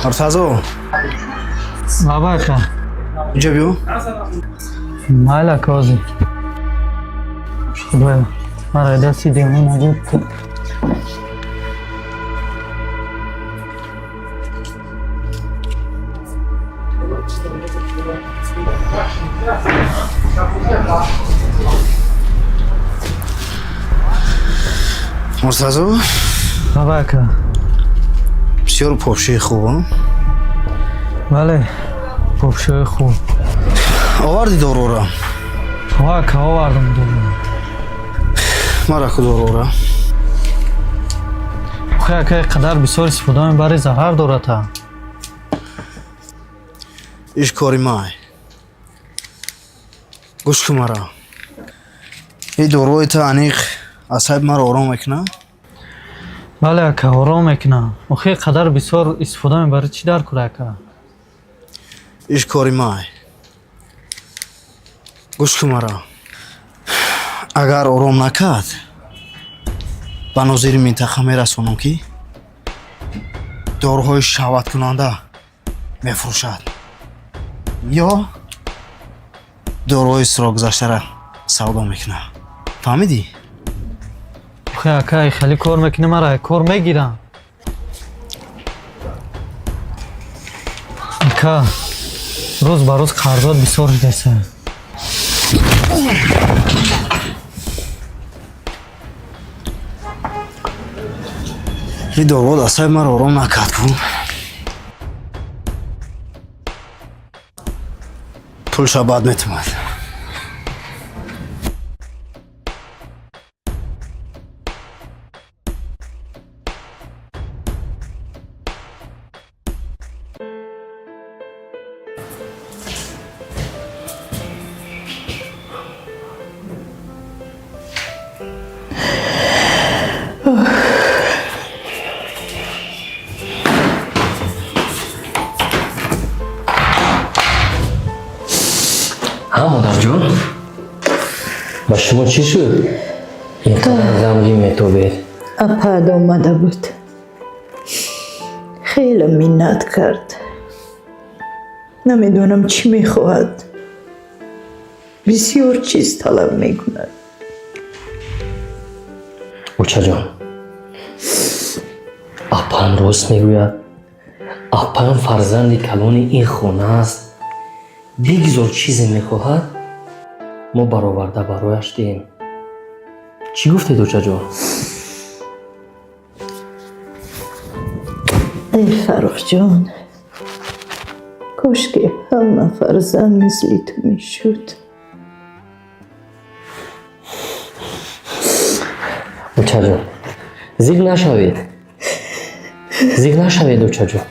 Муртазо. Бабака. Инҷа биё. Майла, кози. Худоё, маро дасти девона наҷот кун. Муртазо. Бабака. Бисёр попшии хуб, а? Бале, попшиҳои хуб. Оварди дорура? Ака, овардам дорура. Мара ку дорура. Охи, ака, қадар бисёр истифода мебари, зарар дорад а. Иш кори май. Гӯш кун мара. Ин доруҳои ту аниқ асаби маро ором мекунад? Бале, ака, ором мекунам. Охи, қадар бисёр истифода мебари, чӣ дар кор, ака? Иш кори май. Гӯш кун мара. Агар ором накард, ба нозири минтақа мерасонам, ки доруҳои шаҳваткунанда мефурӯшад ё доруҳои срокгузаштара савдо мекунад. Фаҳмидӣ? Охи, ака, хеле кор мекунӣ, мара кор мегирам. Ака, рӯз ба рӯз қарзот бисёр шудеса. Ин доруҳо дастаи маро ором накард ку. Пулша баъд метумад. Ҳа, модарҷон, ба шумо чӣ шуд, ин қадар ғамгин метобед? Апад омада буд, хеле миннат кард. Намедонам, чӣ мехоҳад, бисёр чиз талаб мекунад. Очаҷон, Апам рост мегӯяд. Апам фарзанди калони ин хона аст. Бигзор чизе мехоҳад, мо бароварда барояш диҳем. Чӣ гуфтед, очаҷон? Эй Фаррухҷон, кошки ҳама фарзанд мисли ту мешуд. Очаҷон, зиқ нашавед. Зиқ нашавед, очаҷон.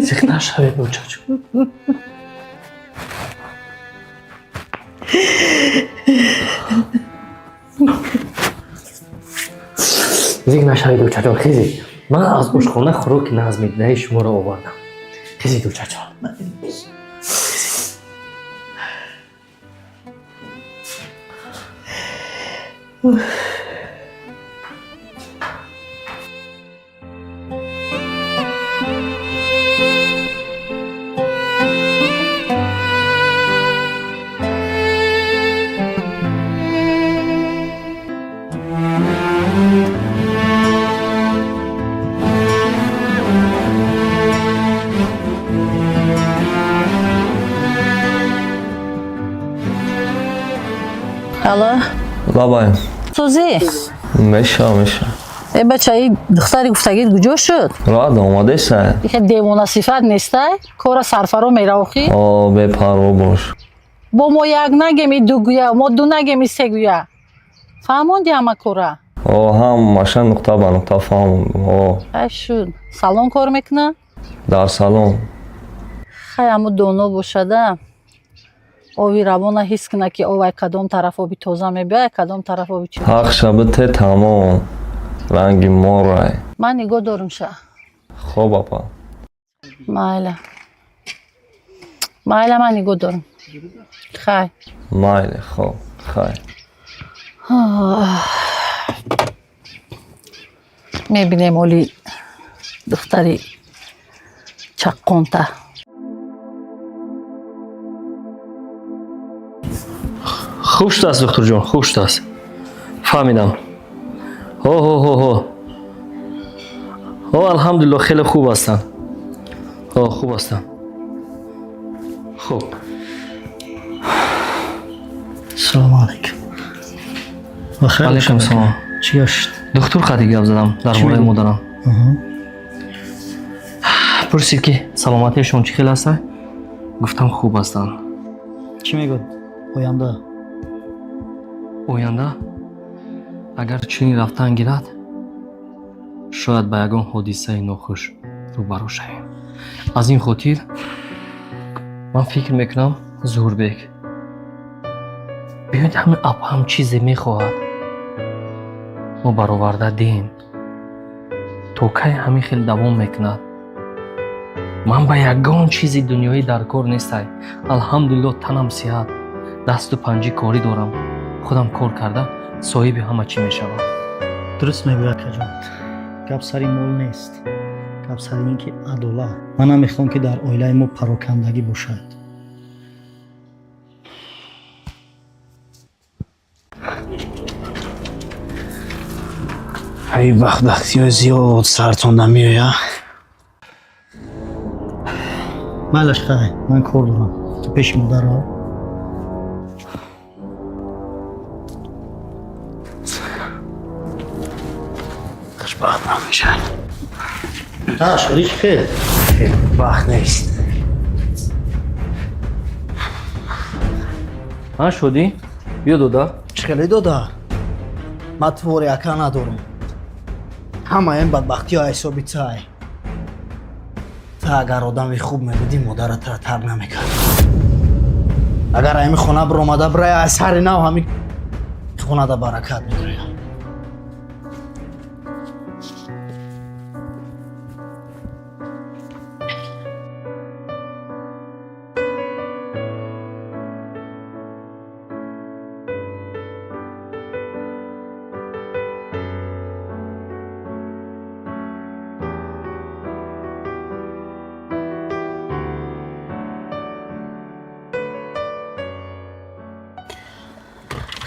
Зиқ нашавед, очаҷон. Зиқ нашавед, очаҷон, хезед. Ман аз ошхона хӯроки назмидаи шуморо овардам. Хезед, очаҷон. Алло. Лабай. Сӯзӣ? Меша, меша. Э бача, и духтари гуфтагит куҷо шуд? Рад омадеса. Ихе девона сифат нестай? Кора сарфаро мераохӣ? О, бепарво бош. Бо мо як нагем и ду гӯя, мо ду нагем и се гӯя. Фаҳмонди ҳама кора? О, ҳамаша нуқта ба нуқта фаҳмондум. О. Хай шуд. Салон кор мекуна? Дар салон. Хай ҳаму доно бошада. Ови равона ҳис куна ки овай кадом тараф оби тоза мебиёяд, кадом тараф оби чӣ. Ҳақ шаби те тамом. Ранги морай. Ман нигоҳ дорум ша. Хоб апа. Майла. Майла, ман нигоҳ дорум. Хай. Майли, хоб, хай. Мебинем оли духтари чаққонта. Хуб шудааст, духтурҷон, хуб шудааст. Фаҳмидам. Ҳо, ҳо, ҳо, ҳо. Ҳо, алҳамдулилло, хеле хуб ҳастанд. Ҳо, хуб ҳастанд. Хуб. Салому алайкум. Алайкум салом. Чӣ гашт? Духтур қади гап задам дар бораи модарам. Пурсид ки саломатиашон чӣ хел аст? Гуфтам хуб ҳастанд. Чӣ мегӯяд оянда? Оянда агар чунин рафтан гирад, шояд ба ягон ҳодисаи нохуш рӯбарӯ шавем. Аз ин хотир ман фикр мекунам, Зуҳурбек, биёед ҳамин апам чизе мехоҳад, мо бароварда диҳем. То кай ҳамин хел давом мекунад? Ман ба ягон чизи дунёӣ дар кор нестай. Алҳамдулилло, танам сиҳат, дасту панҷи корӣ дорам. Худам кор карда соҳиби ҳама чӣ мешавам. Дуруст мегӯяд, акаҷон. Гап сари мол нест, гап сари ин ки адолат. Ман намехоҳам ки дар оилаи мо парокандагӣ бошад. Ай бахтбахтиҳои зиёд сартон намеоя. Майлаш, хай, ман кор дорам. Ту пеши модарро. Хушбахт намешавад. Шодӣ чӣ хел? Бахт нест. Ҳа, шодӣ? Биё дода. Чӣ хеле дода? Ман твори ака надорам. Ҳамаи ин бадбахтиҳо ҳисоби тай. Та агар одами хуб мебудӣ, модаратро тарк намекард. Агар ҳамин хона биромада бирая, аз сари нав ҳамин хонада баракат медоря.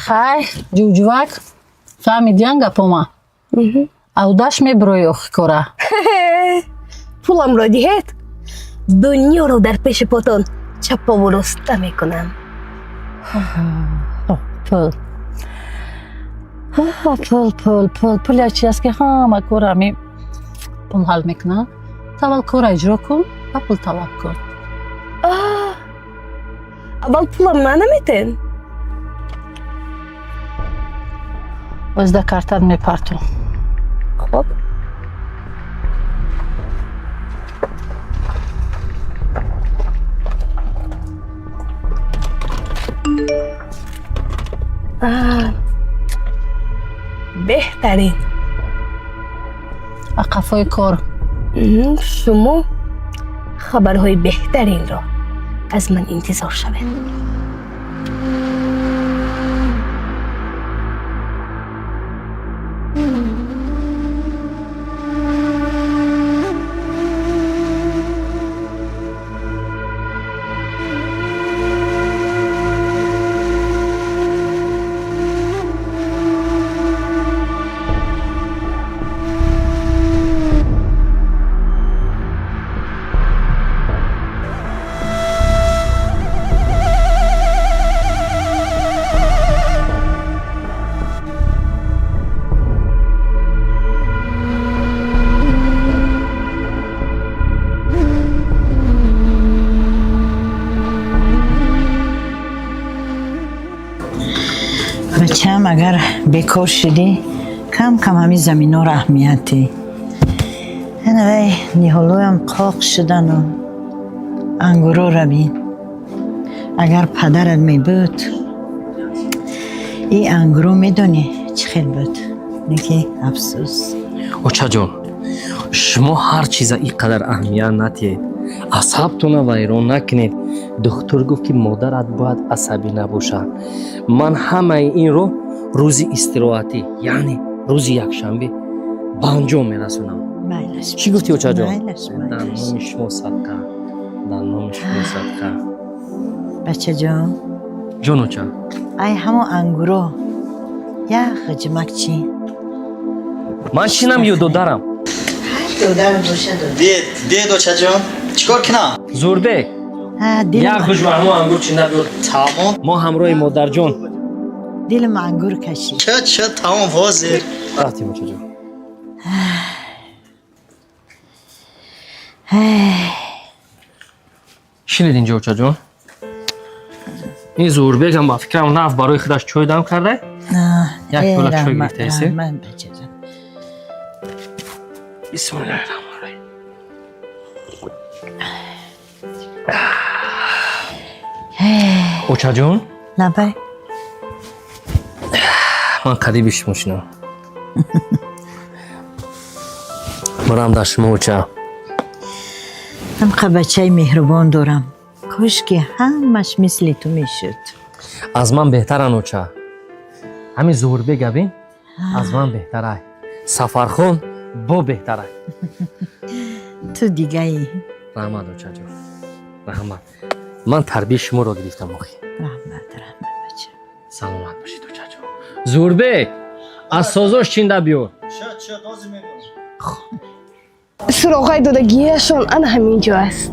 Хай, ҷувҷувак, фаҳмидиян гапома? Авдаш мебирои охи кора. Пуламро диҳед, дунёро дар пеши потон чаппову роста мекунам. Пул. Пул, пул, пул, пул як чи аст ки ҳама кор ҳами пул ҳал мекунад. Аввал корро иҷро кун ва пул талаб кун. Аввал пулам ма наметен? Озда картат мепартом. Хоб. Беҳтарин. Қафои кор. Шумо хабарҳои беҳтаринро аз ман интизор шавед. Бачаам, агар бекор шудӣ, кам кам ҳамин заминҳоро аҳамият деҳ. Вай ниҳолоям қоқ шудану ангурора бин. Агар падарат мебуд, ин ангуро медонӣ чӣ хел буд. Лекин афсӯс. Очаҷон, шумо ҳар чиза ин қадар аҳамият надиҳед. Асабтона вайрон накунед. Духтур гуфт ки модарат бояд асабӣ набошад. Ман ҳамаи инро рӯзи истироҳатӣ, яъне рӯзи якшанбе ба анҷом мерасонам. Чӣ гуфтӣ, очаҷон? Дар номи шумо садқа, дар номи шумо садқа. Бачаҷон. Ҷон, оча. Ай ҳамон ангуро як ғиҷмак чӣ? Ман чинам ё додарам? Додар боша, додар. Дед, очаҷон, чӣ кор кунам? Зурбек, як ғиҷма ҳамон ангур чинда биёр. Тамом. Мо ҳамроҳи модарҷон. Дилам ангур кашид. Ча, ча, тамом, ҳозир. Рафтем, очаҷон. Шинед инҷо, очаҷон. Ин Зуҳурбекам ба фикрам наф барои худаш чой дам карда. Як пиёла чой гирифтаеси. Бисмиллаҳи раҳмони раҳим. Очаҷон? Лабай. Ман қариби шумо шинам. Марам дар шумо, оча. Ҳамқа бачаи меҳрубон дорам. Кош ки ҳамаш мисли ту мешуд. Аз ман беҳтаран, оча. Ҳамин Зуҳурбек абин аз ман беҳтарай. Сафархон бо беҳтарай. Ту дигаӣ. Раҳмат, очаҷон. Раҳмат. Ман тарбияи шуморо гирифтам охи. Раҳмат, раҳмат, бача. Саломат бошед, очаҷон. Зуҳурбек, аз созош чинда биёр. Ча, ча, дози мебарам. Суроғаи додагиашон ана ҳамин ҷо аст.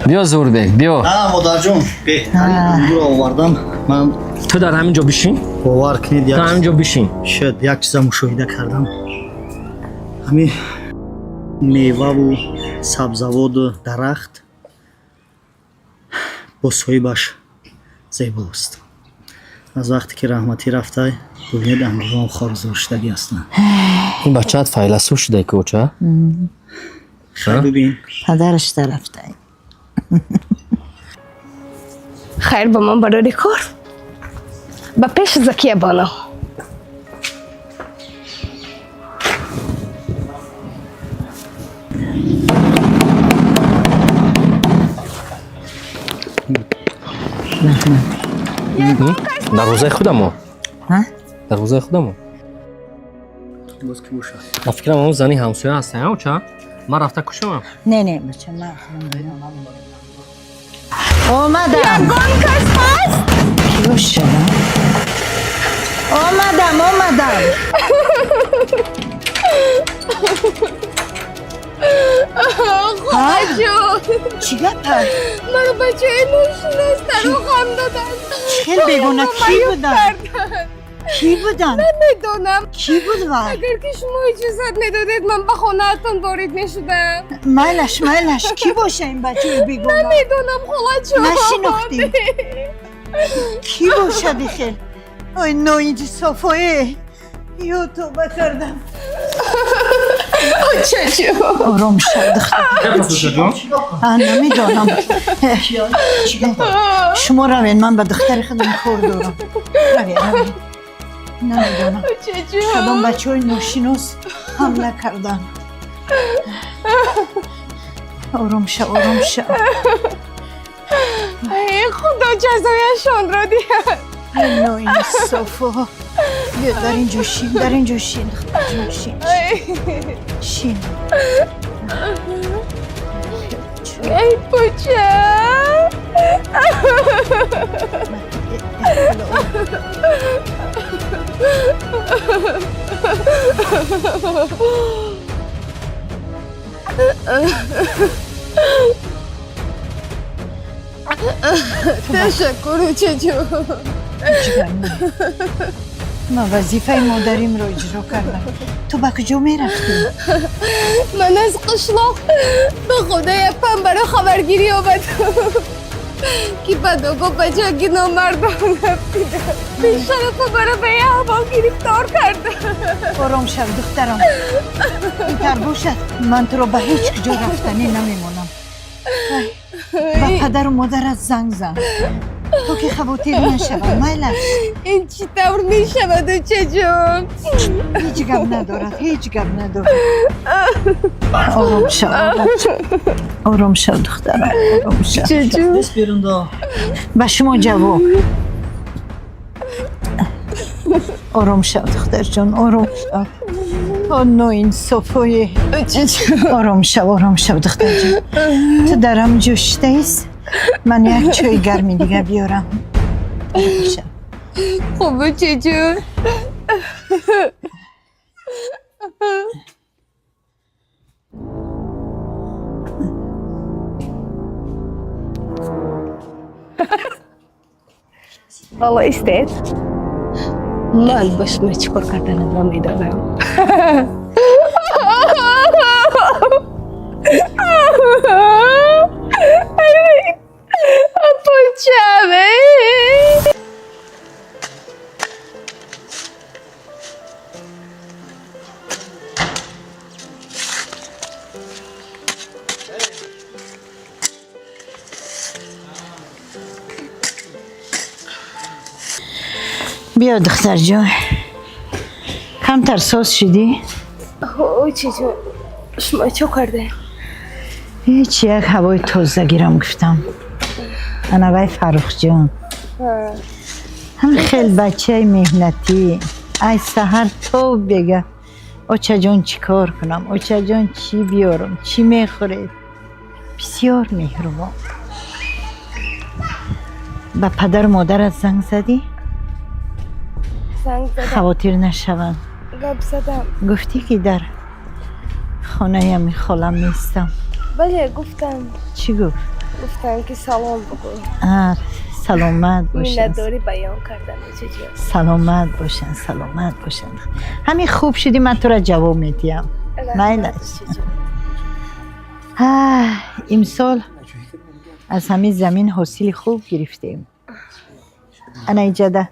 Биё, Зуҳурбек, биё. На, модарҷон, беҳтарин ангурро овардам. Ман ту дар ҳамин ҷо бишин. Бовар кунед, Ту ҳамин ҷо бишин. Шояд як чиза мушоҳида кардам. Ҳамин меваву сабзаводу дарахт бо соҳибаш зебост. Аз вақте ки раҳматӣ рафтай, бубинед, ангурҳоам хорзор шудагӣ ҳастанд. Ин бачаат файласуф шуда ки, оча? Хай, бибин. Падараш рафтай. Хайр ба ман барори кор. Ба пеши Закия боно. Дарвозаи худамо. Дарвозаи худамо. Боз ки бошад? Ба фикрам ҳамон зани ҳамсоя ҳаст, а, оча? Ман рафта кушамам. Не, не, бача, ман худам. Омадам. Ягон кас ҳаст? Пайдо шудам. Омадам, омадам. Хоҳарҷон. Чӣ гапа? Маро бачаи ношинос тароғам доданд. Хел бегона кӣ буданд? Кӣ буданд? Намедонам. Кӣ буд вай? Агар ки шумо иҷозат медодед, ман ба хонаатон ворид мешудам. Майлаш, майлаш, кӣ боша ин бачаи бегона? Намедонам, холаҷон. Нашинохтӣ? Кӣ бошад ихел? Ой, ноинсофое! Ё тоба кардам. Ором шав, духтар. Намедонам. Шумо равед, ман ба духтари худам кор дорам. Равед, равед. Намедонам. Кадом бачаҳои ношинос ҳамла карданд. Ором шав, ором шав. Эй, Худо ҷазояшонро диҳад. Ноинсофо. Биё дар ин ҷо шин, дар ин ҷо шин, духтарҷон, шин. Шин. Эй, пуча. Ташаккур, учаҷон. Ман вазифаи модаримро иҷро кардам. Ту ба куҷо мерафтӣ? Ман аз қишлоқ ба хонаи апам барои хабаргирӣ омадам, ки бадого ба ҷанги номардон рафтидам. Бешарафа маро ба ин аҳвол гирифтор кардам. Ором шав, духтарам. Интар бошад, ман туро ба ҳеҷ куҷо рафтанӣ намемонам. Ба падару модарат занг зан, то ки хавотир нашавад. Майлаш? Ин чӣ тавр мешавад, учаҷон? Ҳеҷ гап надорад, ҳеҷ гап надорад. Ором шав, ором шав, духтарам, ором шав. Ба шумо ҷавоб. Ором шав, духтарҷон, ором шав. О, ноинсофое! Ором шав, ором шав, духтарҷон. Ту дар ҳамҷо шидаист, ман як чойи гарми дига биёрам. Хуб, учаҷон. Ҳоло истед, ман ба шумо чӣ кор карданамро медонам. Апочам. Биё, духтарҷон, камтар соз шудӣ? Чиҷон, шумо чо карде? Ҳеҷ, як ҳавои тоза гирам гуфтам. Ана вай Фаррухҷон ҳам хел бачаи меҳнатӣ. Ай саҳар то бега: очаҷон, чӣ кор кунам, очаҷон, чӣ биёрам, чӣ мехӯред? Бисёр меҳрубон. Ба падару модарат занг задӣ? Занг задам. Хавотир нашаванд? Гап задам. Гуфтӣ, ки дар хонаи ами холам нестам? Бале, гуфтам. Чӣ гуфт? Гуфтам, ки салом бигӯ. Саломат бошанд. Миннатдорӣ баён кардам, чиҷон. Саломат бошанд, саломат бошанд. Ҳамин хуб шудӣ, ман тура ҷавоб медиҳам. Майлаш. Имсол аз ҳамин замин ҳосили хуб гирифтем. Ана иҷада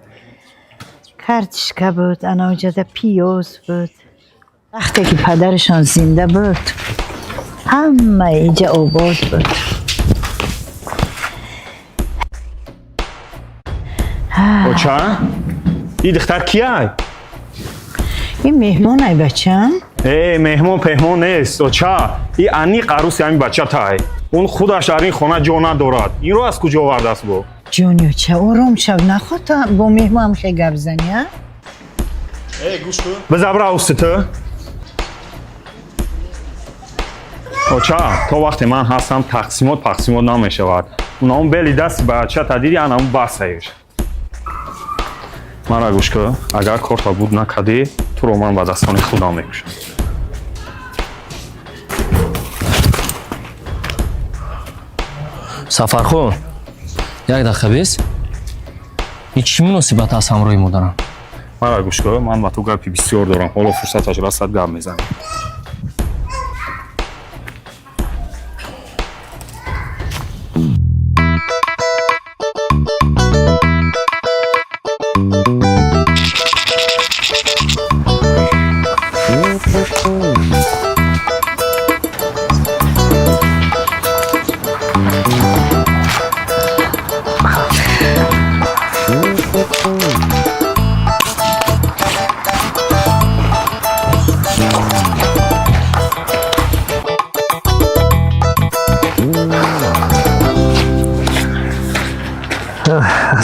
картишка буд, ана оҷада пиёз буд. Вақте ки падарашон зинда буд, ҳама иҷа обод буд. Оча, ин духтар кияй? Ин меҳмон, ай бачам. Э, меҳмон пеҳмон нест, оча. И аниқ арӯси ҳамин бачатай. Он худаш дар ин хона ҷо надорад. Инро аз куҷо овардааст бо? Ҷони оча, ором шав. Нахоҳ ту бо меҳмон хе гап занӣ, а? Э, гӯш кун. Бизабра усти ту. Оча, то вақте ман ҳастам, тақсимот пақсимот намешавад. Унаон бели дасти бачата диди, анамун басаеш. Мара гӯш кун, агар корта буд накардӣ, туро ман ба дастони худам мекушам. Сафархон, як дақиқа бес. Ин чӣ муносибат аст ҳамроҳи модарам? Мара гӯш кун, ман ба ту гапи бисёр дорам. Ҳоло фурсаташ расад, гап мезанем.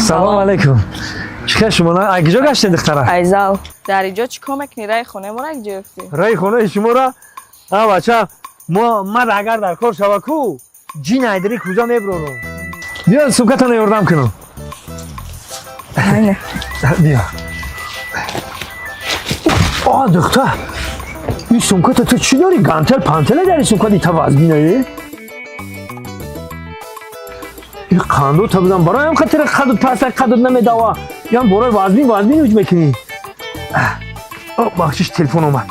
Салом алейкум. Чӣ хел шумо? Ай куҷо гаштед, духтара? Айзал, дар инҷо чӣ кор мекунӣ? Раи хонаи моро куҷо ёфтӣ? Раи хонаи шуморо? А бача, мо ман агар дар кор шава ку, ҷин айдари куҷа мебурорам. Биё сумкатонро ёрдам кунам. Биё. А духтар, ин сумката ту чӣ дорӣ? Гантел пантела дар ин сумка дита вазбинае? Ин қандота бизан, барои ҳам хатира қадут паста қадут намедава. Ян бораи вазбин вазбин уҷ мекунӣ. О, бахшиш, телефон омад.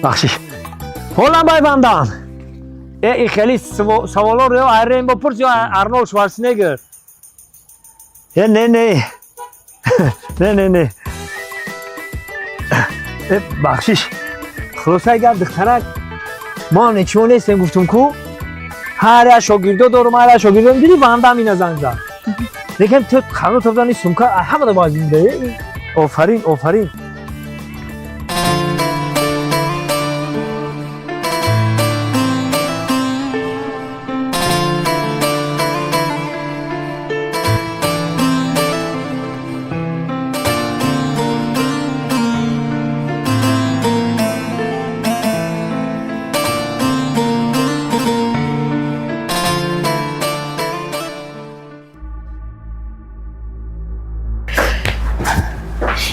Бахшиш. Ҳолам байвандан. Э, ин хеле саволоро ё Айрен бопурс ё Арнолд Шварценеггер. Э, не, не. Не, не, не. Э, бахшиш. Хулосаи гап, духтарак, мо ҳам нечиво нестем, гуфтум ку. Ҳар як шогирдо дорум, ҳар як шогирдо диди вандам ина занг зад. Лекин ту қанот афзани сумка ҳамада вазн буда. Офарин, офарин.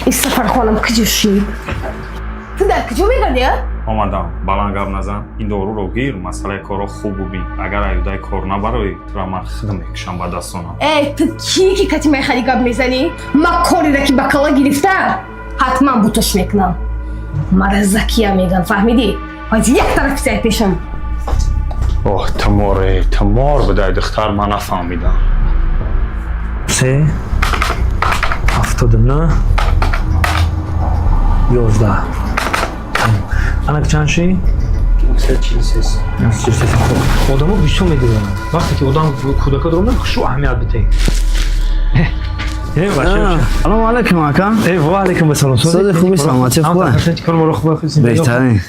Ин Сафархонам куҷо шид? Ту дар куҷо мегардӣ, а? Омадам, баланд гап назан. Ин доруро гир, масъалаи корро хуб бубин. Агар аюдаи кор набароӣ, тура ман худам мекушам ба дастонам. Э, ту кӣ ки кати мехари гап мезанӣ? Ман кореро ки ба кала гирифтам, ҳатман бутош мекунам. Мара Закия меган, фаҳмидӣ? Ҳозир як тарафи сай пешам. Оҳ, туморе, тумор будай, духтар, ман нафаҳмидам. 3 79 11. Анак чанд ши? 943. 943. Хуб. Одамо бисёр медонанд. Вақте ки одам кӯдака дорад, хушу аҳамият бидиҳед. Э, бача. Салом алейкум, ака. Э, ва алейкум ассалом. Сози хуби, саломатӣ хуб? Кор моро хуб хуб. Беҳтарин.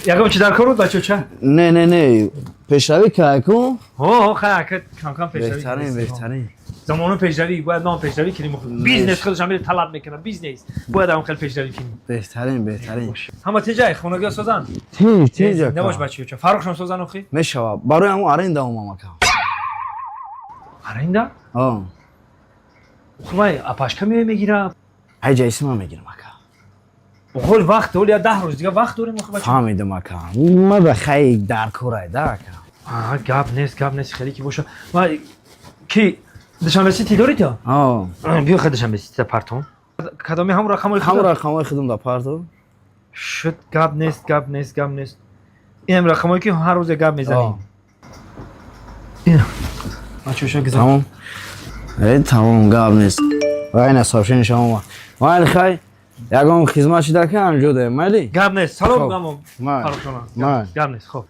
Ягон чи дар кор буд, бача, ча? Не, не, не. Пешравӣ кай ку? Ҳо, хай, ака, кам кам пешравӣ. Беҳтарин, беҳтарин. Замону пешравӣ, бояд мо пешравӣ кунем. Бизнес худаш ҳам талаб мекунад, бизнес. Бояд ҳам хеле пешравӣ кунем. Беҳтарин, беҳтарин. Ҳама теҷай, хонагиҳо созанд? Тинҷ, тинҷ, ака. Набош, бачаҳо, ча. Фаррухшон созанд охи? Мешавад. Барои ҳамон аренда омам, ака. Аренда? Ҳо. Хуб, апашка меоя мегирам. Ай ҷайси ман мегирам, ака. Охол вақт, ҳол я 10 рӯз дига вақт дорем охи, бача. Фаҳмидам, ака. Ма ба хай дар корай, да, ака. А, гап нест, гап нест, хеле ки боша. Ва ки Душанбе Сити дорӣ ту? Ҳо. Биё хай Душанбе Сити партон. Кадоми ҳамон рақамҳои худам? Ҳамон рақамҳои худам да партон. Шуд, гап нест, гап нест, гап нест. Инам рақамҳое ки ҳар рӯзе гап мезанем. Ин. Бачаҳо гузар. Тамом. Э, тамом, гап нест. Ва ина сообщение шумо. Майли хай, ягон хизмат шида ки ҳамҷо даем, майли? Гап нест. Салом гамом. Фаррухшона. Гап нест, хоб.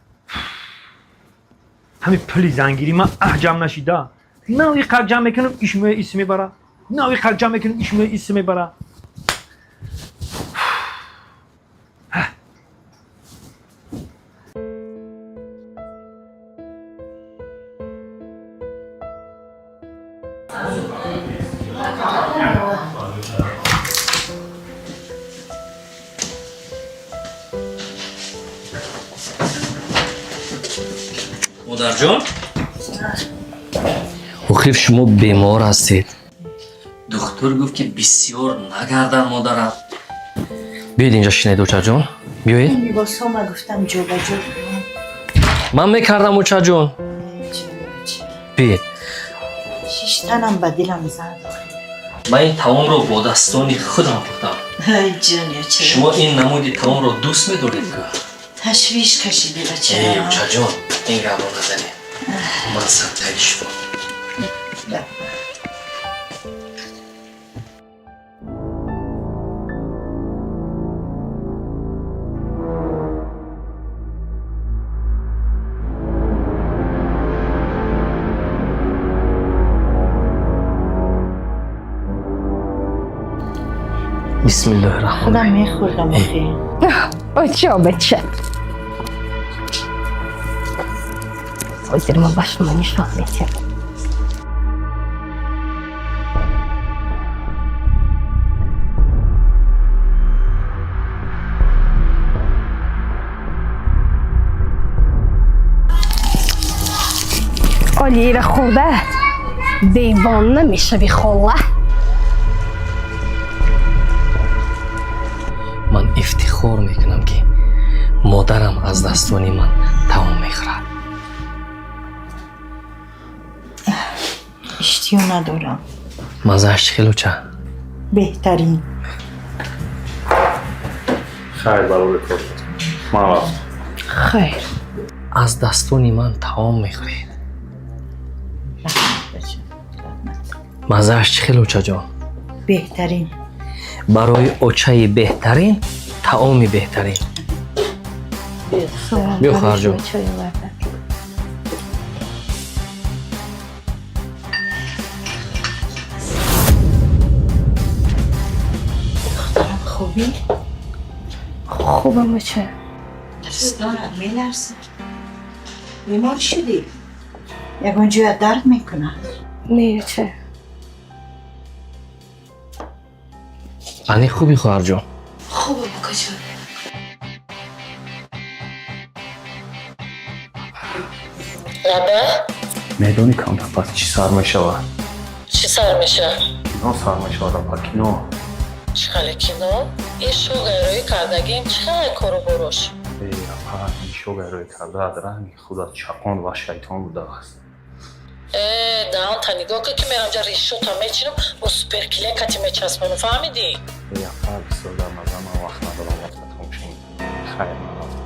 Ҳамин пули зангирӣ ман ҷамъ нашида. Нави қад ҷамъ мекунам, иш меоя, ис мебара. Нави қад ҷамъ мекунам, иш меоя, ис мебара. Модарҷон, охи Охир шумо бемор ҳастед. Духтур гуфт, ки бисёр нагардан модарам. Биёед, инҷа шинед, очаҷон, биёед. Ин либосҳо ма гуфтам ҷобаҷо кунам. Ман мекардам, очаҷон, биёед. Шиштанам ба дилам зад. Ман ин таомро бо дастони худам пухтам. Ай ҷон, оча. Шумо ин намуди таомро дӯст медоред ку? Ташвиш кашидӣ, бача. Эй, очаҷон, ин гапро назанед, ман садқаи шумо. Бисмиллоҳи раҳмон. Худам мехӯрдам охи. Оча, бача. Ҳозир ма ба шумо нишон медиҳам. Олиира хӯрда девона мешавӣ, хола. Ман ифтихор мекунам, ки модарам аз дастони ман таом мехӯрад. Иштиҳо надорам. Маззааш чӣ хел, оча? Беҳтарин. Хайр, барори кор, ман рафтам. Хайр. Аз дастони ман таом мехӯред. Маззааш чӣ хел, очаҷон? Беҳтарин. Барои очаи беҳтарин таоми беҳтарин. Биё, хоҳарҷон. Чой овардам. Духтарам, хубӣ? Хубам, оча. Дастонат меларзад. Бемор шудӣ? Ягон ҷоят дард мекунад? Не, оча. Ани хуби, хоҳарҷон? Хубам, акаҷон. Лаба? Медонӣ, камтар пас чӣ сар мешавад? Чӣ сар мешавад? Кино сар мешавад, апа, кино. Чӣ хеле кино? Ин шогайроӣ кардагим чӣ хеле кору борош? Эй, апа, ин шогайроӣ кардаат ранги худат чақон ва шайтон будааст. Э, даҳанта нигоҳ кун, ки мерам ҷа решота мечинам, бо суперклейкати мечаспонам, фаҳмидӣ? Эй, апа, бисёр дар назар, ман вақт надорам рафта тамошо мекунам. Хайр, ман рафтам.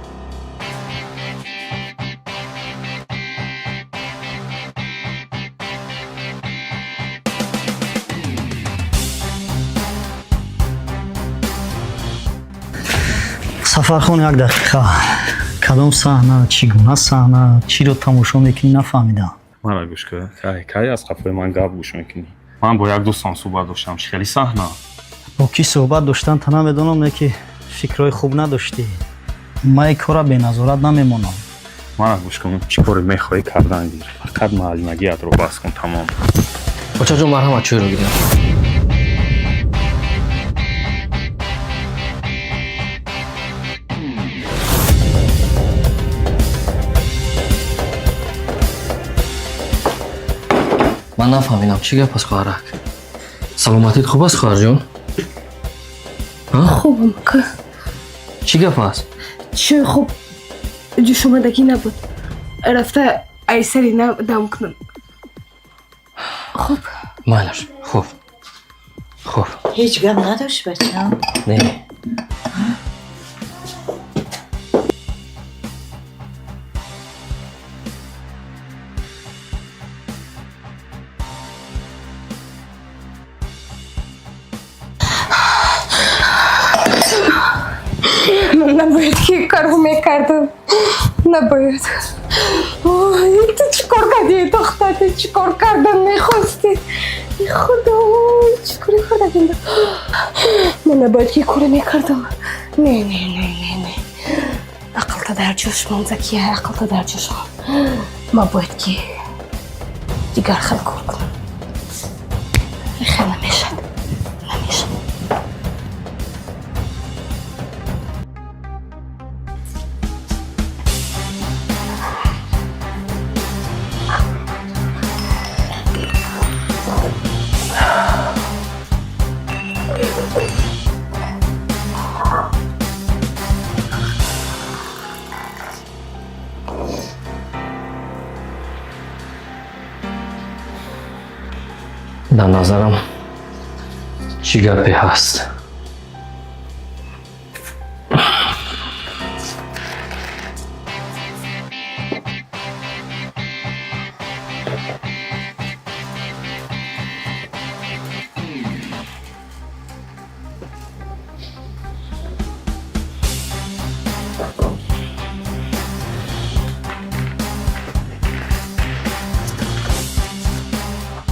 Сафархон, як дақиқа. Кадом саҳна, чӣ гуна саҳна, чиро тамошо мекунӣ, нафаҳмидам. Мара гӯш кун, кай кай аз қафои ман гап гӯш мекунӣ? Ман бо як дӯстам суҳбат доштам. Чӣ хели саҳна? Бо кӣ суҳбат доштан та намедонам, не ки фикрҳои хуб надоштӣ. Ман ин кора беназорат намемонам. Мара гӯш кун, чӣ коре мехоҳӣ кардан гир, фақат муаллимагиятро бас кун, тамом. Очаҷон, марҳамат, чойро гирем. Ман нафаҳмидам, чӣ гап аст, хоҳарак? Саломатит хуб аст, хоҳарҷон? Хубам, ака. Чӣ гап аст? Чой хуб ҷӯшомадагӣ набуд. Рафта айсари дам кунам. Хуб. Майлаш, хуб, хуб. Ҳеҷ гап надошт, бачам? Не. Ман набояд ки корро мекардам. Набояд. Ой, ту чӣ кор кардӣ, духтар? Ту чӣ кор кардан мехостӣ? Худо, чӣ кори кардагим? Ман набояд ки коре мекардам. Не, не, не, не, не. Ақлта дар ҷош мон, Закия, ақлта дар ҷош мон. Ман бояд ки дигар хел кор кунам. Хел намешад. Намешад. Дар назарам чӣ гапе ҳаст?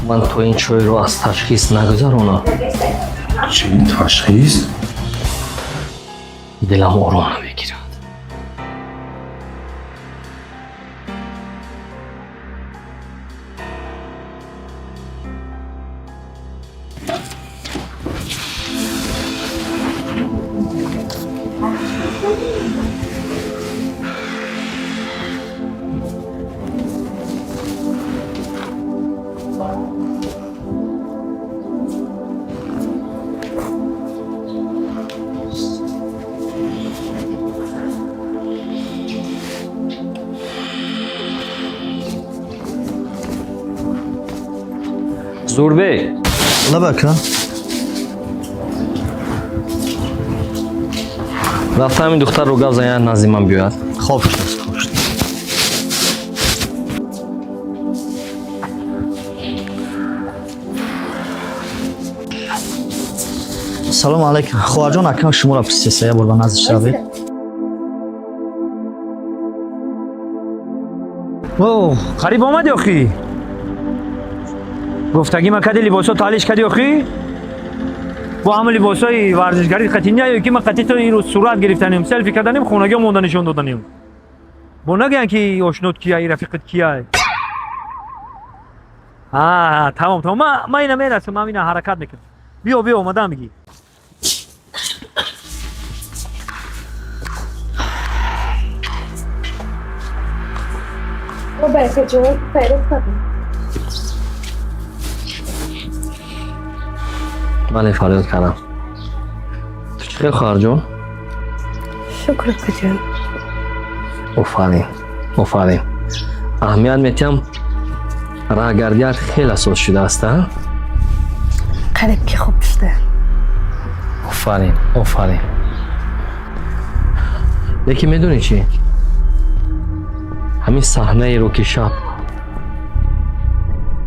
Ман то ин чойро аз ташхис нагузаронам. Чӣ ташхис? Дилам ором намегирад. Зурбек. Лабака. Рафта ҳамин духтарро гап зан, назди ман биёяд. Хоб шудааст, хоб шудааст. Салому алайкум. Хоҳарҷон, акам шуморо пурсиса, як бор ба наздиш равед. О, қариб омадӣ охӣ? Гуфтагӣ ма кади либосо таълиш кади охӣ? Бо ҳама либосҳои варзишгарӣ қатӣ наё ки ма қатӣ то ин рӯз сурат гирифтанем, селфи карданем, хонагиҳо монда нишон доданем. Бо нагӯянд ки ошнот кияй, рафиқат кияй. А, тамом, тамом. Ма ина мерасам, ма ина ҳаракат мекунам. Биё, биё, омадаам мегӣ. Баракаҷон, файрод кардем. Бале, фарёд кардам. Ту чӣ хел, хоҳарҷон? Шукр, акаҷон. Офарин, офарин. Аҳамият метиҳам, раҳгардият хеле асос шудааст, а? Қариб ки хуб шуда. Офарин, офарин. Лекин медонӣ чӣ? Ҳамин саҳнаеро ки шаб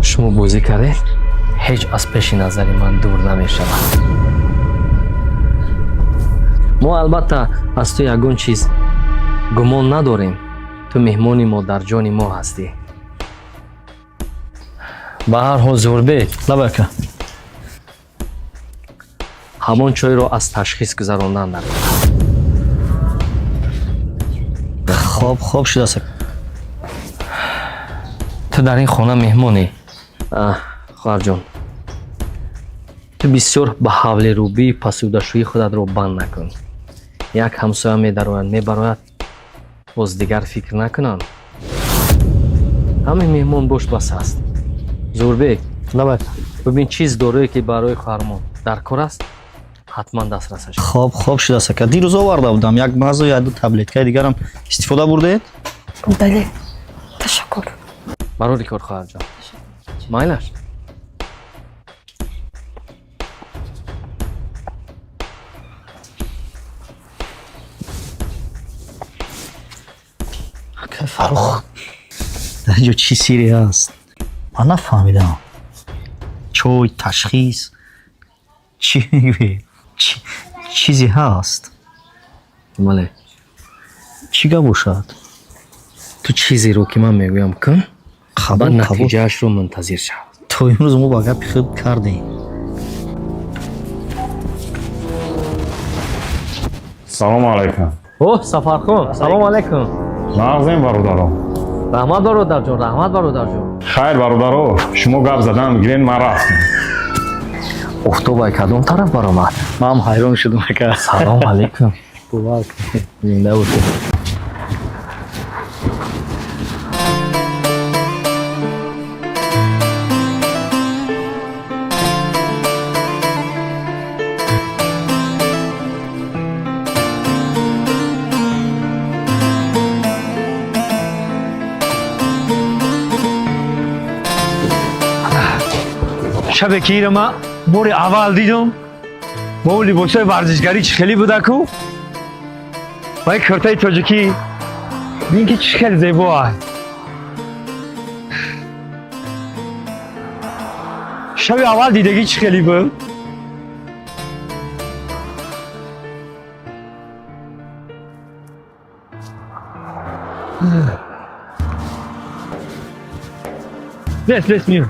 шумо бозӣ кардед, ҳеҷ аз пеши назари ман дур намешавад. Мо албатта аз ту ягон чиз гумон надорем. Ту меҳмони мо дар ҷони мо ҳастӣ. Ба ҳар ҳол, Зурбек, Лабака. Ҳамон чойро аз ташхис гузарондан дар Хоб, хоб шудааст. Ту дар ин хона меҳмонӣ. Хоҳарҷон, ту бисёр ба ҳавлирӯбии пасудашӯии худатро банд накун. Як ҳамсоя медарояд, мебарояд, боз дигар фикр накунанд. Ҳамин меҳмон бош, бас аст. Зурбек, Лабака. бибин, чиз дорое ки барои хоҳармон дар кор аст, ҳатман дастрасаш. Хоб, хоб шудааст, ака. Дирӯз оварда будам як мазу, як ду таблеткаи дигарам истифода бурдед? Бале, ташаккур. Барори кор, хоҳарҷон. Майлаш? Ака Фаррух, дар инҷо чӣ сирре ҳаст? Ман нафаҳмидам. Чой, ташхис, чӣ мегӯед? Чизе ҳаст? Бале. Чӣ гап бошад? Ту чизеро ки ман мегӯям кун, Қабул, баъд қабул. натиҷаашро мунтазир шав. То имрӯз мо ба гапи худ кардем. Салому алайкум. О, Сафархон, салому алайкум. Нағзем, бародаро. Раҳмат, бародарҷон, раҳмат, бародарҷон. Хайр, бародаро, шумо гап задан гирен, ман рафтам. Офтобай кадом тараф баромад? Ман ҳам ҳайрон шудам, ака. Салому алайкум. Бовар кунед, зинда бошед. Шабе ки ира ма бори аввал дидам, бо либосҳои варзишгарӣ чӣ хеле будаку, ва ин куртаи тоҷикӣ, бин ки чӣ хеле зебо аст. Шаби аввал дидагӣ чӣ хеле буд? Лес, лес, миё.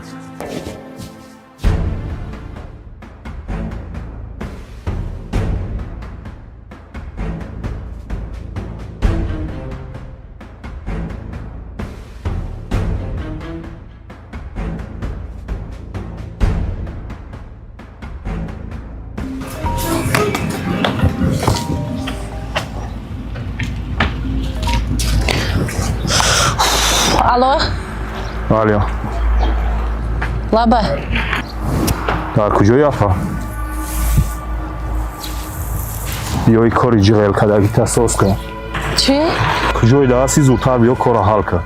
Алло. Алло. Лаба. Дар куҷои апа? Биёи кори ҷиғел кардагита соз кун. Чӣ? Куҷои даҳасти, зудтар биё, корро ҳал кун.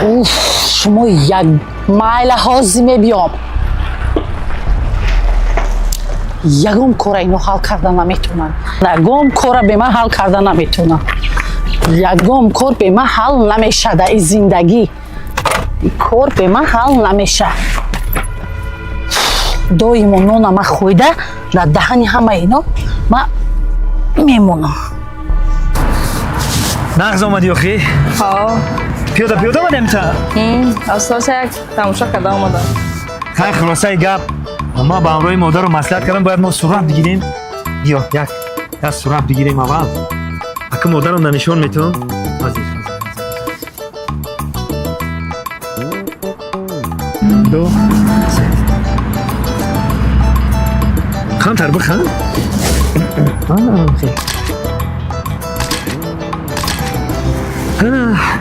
Уф, шумо як майла, ҳозир мебиём. Ягон кора ино ҳал карда наметавонанд. Ягон кора бе ман ҳал карда наметавонанд. Ягон кор бе ман ҳал намешада и зиндагӣ. Кор бе ман ҳал намеша. Доимо нона ма хӯйда дар даҳани ҳама ино ма мемонам. Нағз омадӣ охи? Ҳо. Пиёда пиёда омадем та? Асоса як тамошо карда омадам. Хай, хулосаи гап, ма ба ҳамроҳи модару маслиҳат кардам, бояд мо сурат бигирем. Биё, як як сурат бигирем аввал. Ака, модарам да нишон метавон. Ҳозир. Ду, се. Камтар бихан.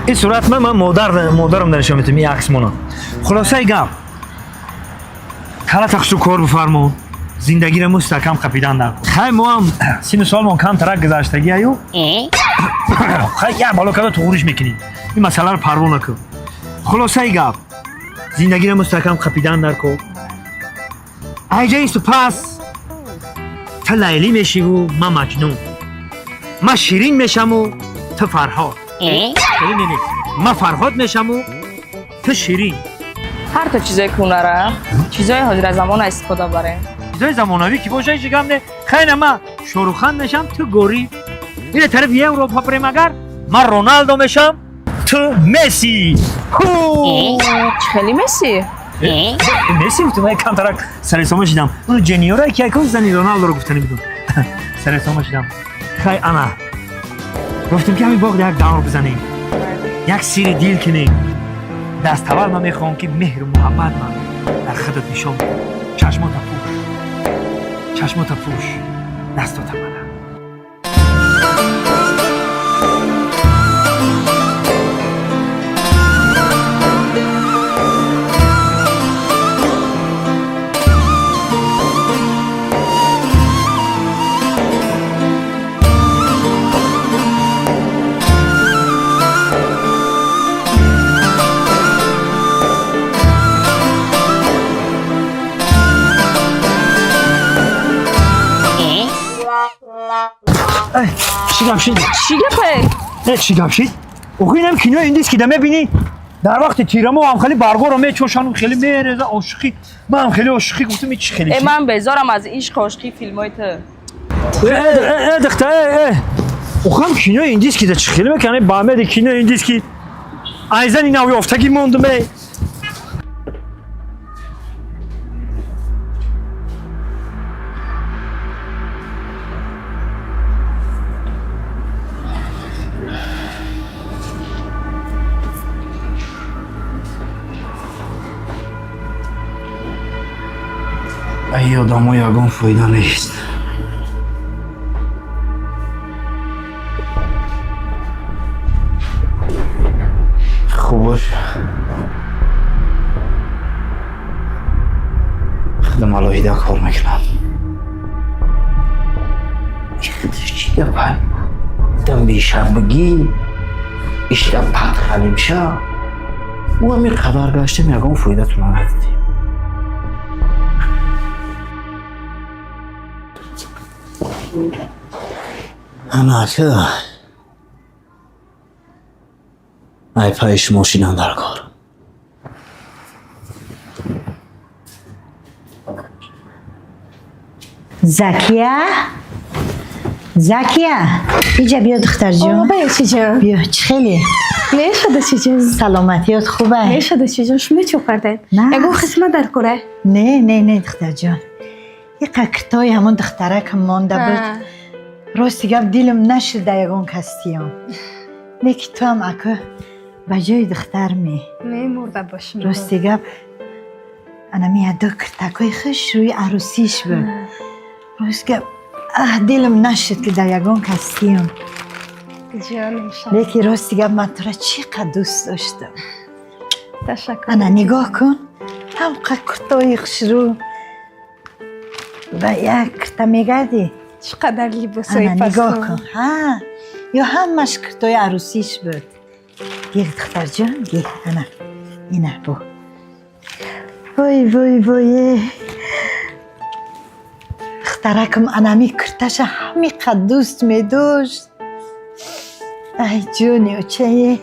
Ин сурат ман модарам да нишон метавон, ин акс мона. Хулосаи гап, калата хушу кор бифармо, зиндагиро мустаҳкам қапидан дар. Хай, мо ҳам сину солмон камтарак гузаштагӣ аю. Хай, як бало карда туғуриш мекунем. Ин масъаларо парво накун. Хулосаи гап, зиндагиро мустаҳкам қапидан дар кор. Айҷаисту пас ту Лайлӣ мешиву ман Маҷнун, ман Ширин мешаму ту Фарҳод. Ман Фарҳод мешаму ту Ширин. Ҳар то чизои кунара, чизои ҳозира замона истифода барем. Чизои замонавӣ ки боша, ҳеҷ гап не. Хайна, ман Шоҳрухан мешам, ту Горӣ. Ина тарафи Европа бирем агар, ман Роналдо мешам, ту Месси. Чӣ хеле Месси? Месси гуфтам, ман камтарак сарисома шидам. Уну ҷениёра ки яко зани Роналдоро гуфтани будам. Сарисома шидам. Хай, ана гуфтем ки ҳамин боғ як давр бизанем, як сири дил кунем. Даставвал ман мехоҳам, ки меҳру муҳаббат ман дар худат нишон бидам. Чашмота пӯш, чашмота пӯш, дастота мана. Чӣ гап шид? Чӣ гапе? Не, чӣ гап шид? Охи, инам кинои индис ки да мебинӣ, дар вақти тирамо ҳам хеле баргоро мечошану хеле мереза ошиқӣ. Ман ҳам хеле ошиқӣ гуфтам, чӣ хеле. Э, ман безорам аз ишқ ошиқӣ филмои ту. Э, э, духта, э, э. Охам кинои индис ки да чӣ хеле мекунад, ба амеди кинои индис ки айзани навёфтагӣ мондум, э. Ай, одамо ягон фоида нест. Хуб бош, худам алоҳида кор мекунам. Худаш чӣ гапа? Дам бешабагӣ ишта пат халимша. Мо ҳамин қадар гаштем, ягон фоидатона надидем. Анака. Ай пайш мошинам дар кор. Закия? Закия? Иҷа биё духтарҷон. Бая чиҷон. Биё, чӣ хеле? Мешада чиҷон. Саломатиёт хубе? Мешада чиҷон, шумо чӣ кардед? Ягон хизмат дар кора? Не, не, не, духтарҷон. Иқа китои ҳамон духтарак монда буд. Рости гап дилам нашуда ягон кастиём. Не ки ту ҳам ака ба ҷои духтар ме. Мемурда бошам. Рости гап анами ядо киртакои хуш рӯи арӯсиш буд. Рост гап дилам нашуд ки дар ягон кастиём. Лекин рости гап ман тура чӣ қадр дӯст доштам. Ташаккур. Ана нигоҳ кун, ҳамқа куртои хушрӯ ба як кирта мегардӣ. Чӣ қадар либосҳои Ана нигоҳ фасон. кун, ҳа, ё ҳамаш киртои арӯсиш буд. Гир духтарҷон, гир, ана ина бу. Вой, вой, вой, духтаракам анами кирташа ҳамиқа дӯст медошт. Ай ҷони очае.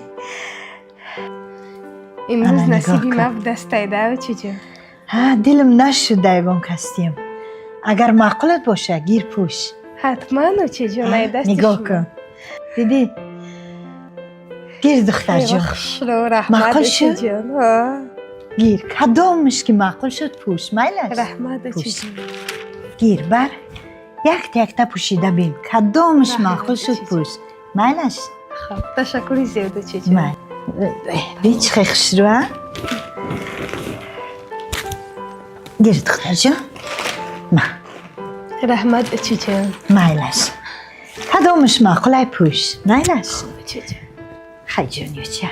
Имрӯз Ана нигоҳ насиби кун. ман будастайда, чиҷон. Ҳа, дилам нашуда ягон кастиям. Агар маъқулат боша, гир пӯш. Ҳатман, очиҷон, ай дасти Нигоҳ шумо. кун. Дидӣ? Гир духтарҷон. Хеле хушрӯ, раҳмат, Маъқул шуд? очиҷон. Ҳа. Гир, кадомаш ки маъқул шуд, пӯш, майлаш? Раҳмат, Пӯш. очиҷон. Гир, бар якта якта пӯшида бин. Кадомаш маъқул шуд, пӯш. Майлаш? Хоб, ташаккури зиёд, очиҷон. Майл. Бин чӣ хел хушрӯ, а? Гир духтарҷон. Ма. Раҳмат, очиҷон. Майлаш. Кадомаш маъқулай пӯш. Майлаш? Очиҷон. Хай ҷони оча.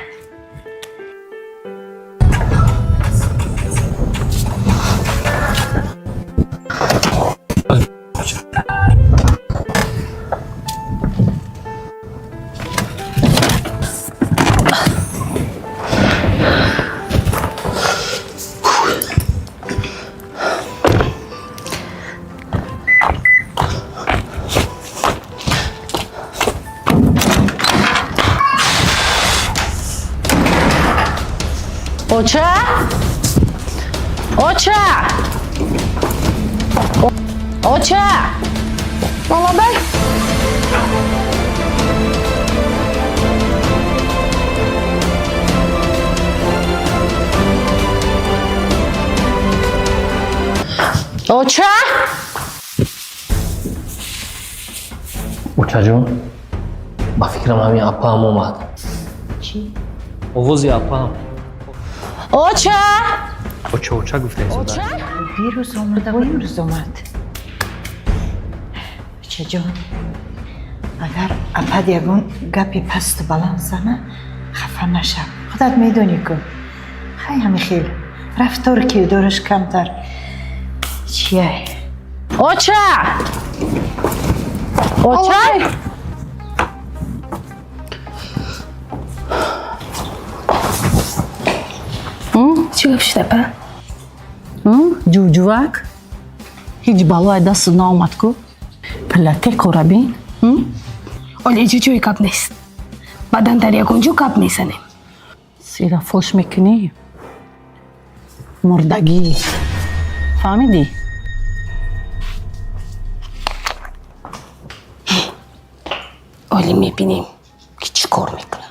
Оча? Оча? Оча? Малабай. Оча? Очаҷон, ба фикрам ҳамин апаам омад. Чӣ? Овози апаам. Оча? Оча, оча гуфтаи зуда. Дирӯз омада бо имрӯз омад. Очаҷон, агар апад ягон гапи пасту баланд зана, хафа нашав. Худат медонӣ ку. Хай ҳами хел. Рафтору кирдораш камтар. Чияй? Оча! Оча? Чӣ гап шуд, апа? Ҷувҷувак? Ҳеҷ балое дасту наомад ку. Пилате кора бин. Оле иҷо ҷои гап нест. Баъдан дар ягон ҷо гап мезанем. Сира фош мекунӣ? Мурдагӣ. Фаҳмидӣ? Оле мебинем, ки чӣ кор мекунад.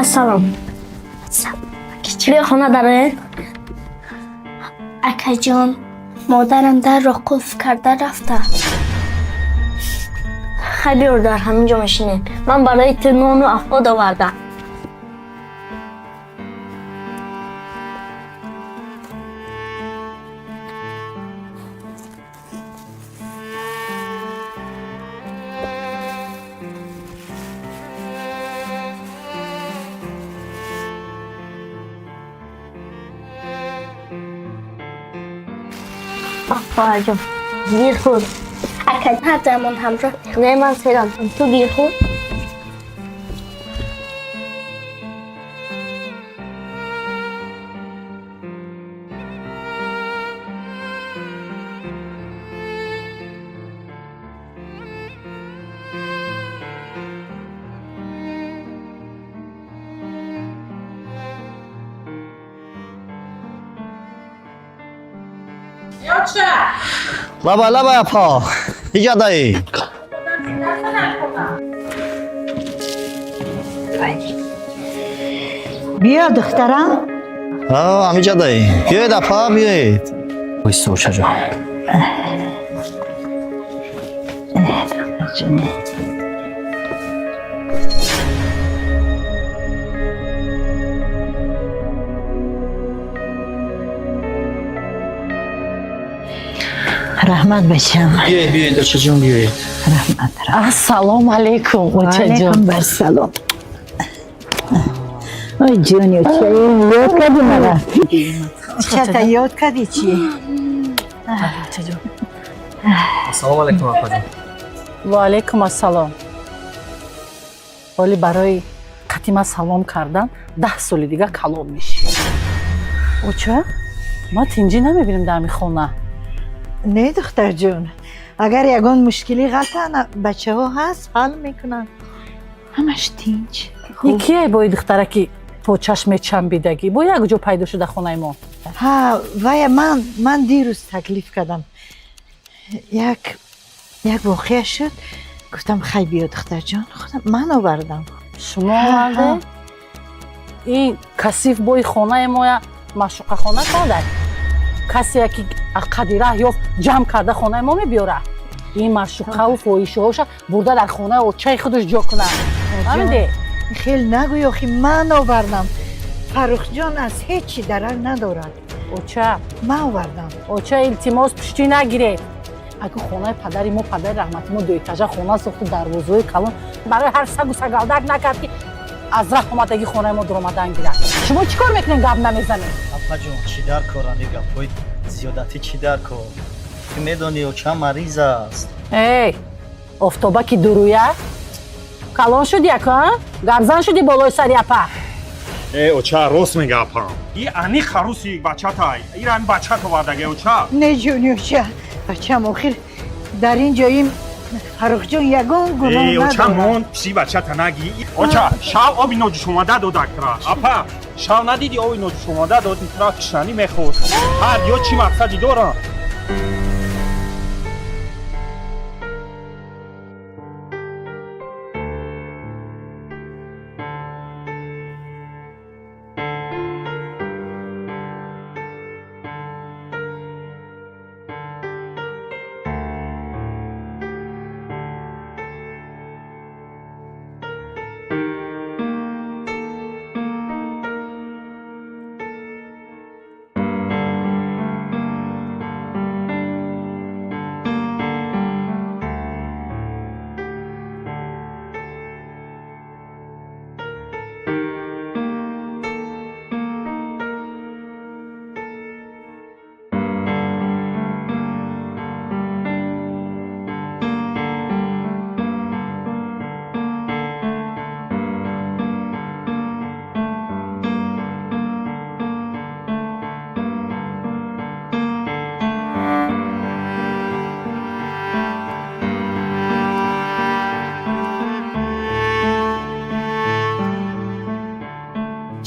Ассалом. Биё хона дароед. Акаҷон, Модарам дарро қулф карда рафта. Хай, биёр, дар ҳамин ҷо мешинем. Ман барои ту нону афғод овардам. Хоҳарҷон, гир хӯр. Ака, ҳар замон ҳамроҳ. Не, ман серам, ту гир хӯр. Лабай, лабай, апа, иҷадаи. Биё, духтарам. Ҳамиҷадаи, биёед, апа, биёед. Ойсто, очаҷон. Раҳмат, бачам. Биёед, биёед, очаҷон, биёед. Раҳмат. Ассалому алайкум, очаҷон. Алайкум барсалом. Ой, ҷони оча, ёд кардӣ мана? Чата ёд кардӣ чи? Очаҷон. Ассалому алайкум, апаҷон. Ва алайкум ассалом. Ҳоли барои қатима салом кардан 10 соли дига калон мешӣ. Оча, ма тинҷӣ намебинем дар ҳамин хона. Не, духтарҷон, агар ягон мушкилӣ ғалтана, бачаҳо ҳаст, ҳал мекунанд. Ҳамаш тинҷ. И кие бои духтара ки почаш мечамбидагӣ бо як ҷо пайдо шуда хонаи мо? Ҳа, вая ман дирӯз таклиф кардам. Як воқеа шуд, гуфтам, хай, биё, духтарҷон, худам ман овардам. Шумо оварде? Ин касиф бои хонаи моя маъшуқахона карда, касе ки қади раҳ ёфт, ҷамъ карда хонаи мо мебиёра. Ин маъшуқаву фоҳишаҳоша бурда дар хонаи очаи худаш ҷо кунад, фаҳмиде? Хел нагӯй, охи ман овардам. Фаррухҷон аз ҳеҷ чӣ дарар надорад. Оча. Ман овардам. Оча, илтимос, пуштӣ нагиред. Аку хонаи падари мо, падари раҳмати мо, дуэтажа хона сохту, дарвозаҳои калон барои ҳар сагу сагалдак накард, ки аз раҳ омадагӣ хонаи мо дуромадан гирад. Шумо чӣ кор мекунед, гап намезанед? Апаҷон, чӣ дар корани гапҳои зиёдатӣ, чӣ дар кор? Ту медонӣ, оча мариз аст. Эй, офтобаки дурӯя, калон шуди, ака, гапзан шуди болои сари апа. Э, оча, рост мега апам. И ани харуси бачатай, ира ами бачат овардаге, оча. Не, ҷони оча, бачам, охир дар ин ҷо ин Фаррухҷон ягон гуноҳ Э, оча, надорад. мон писи бачата наги. Оча, шав оби ноҷӯшомада додактра. Апа, шав надиди, оби ноҷӯшомада дод, тра кишанӣ мехост. Ҳар ё чӣ мақсади дорам?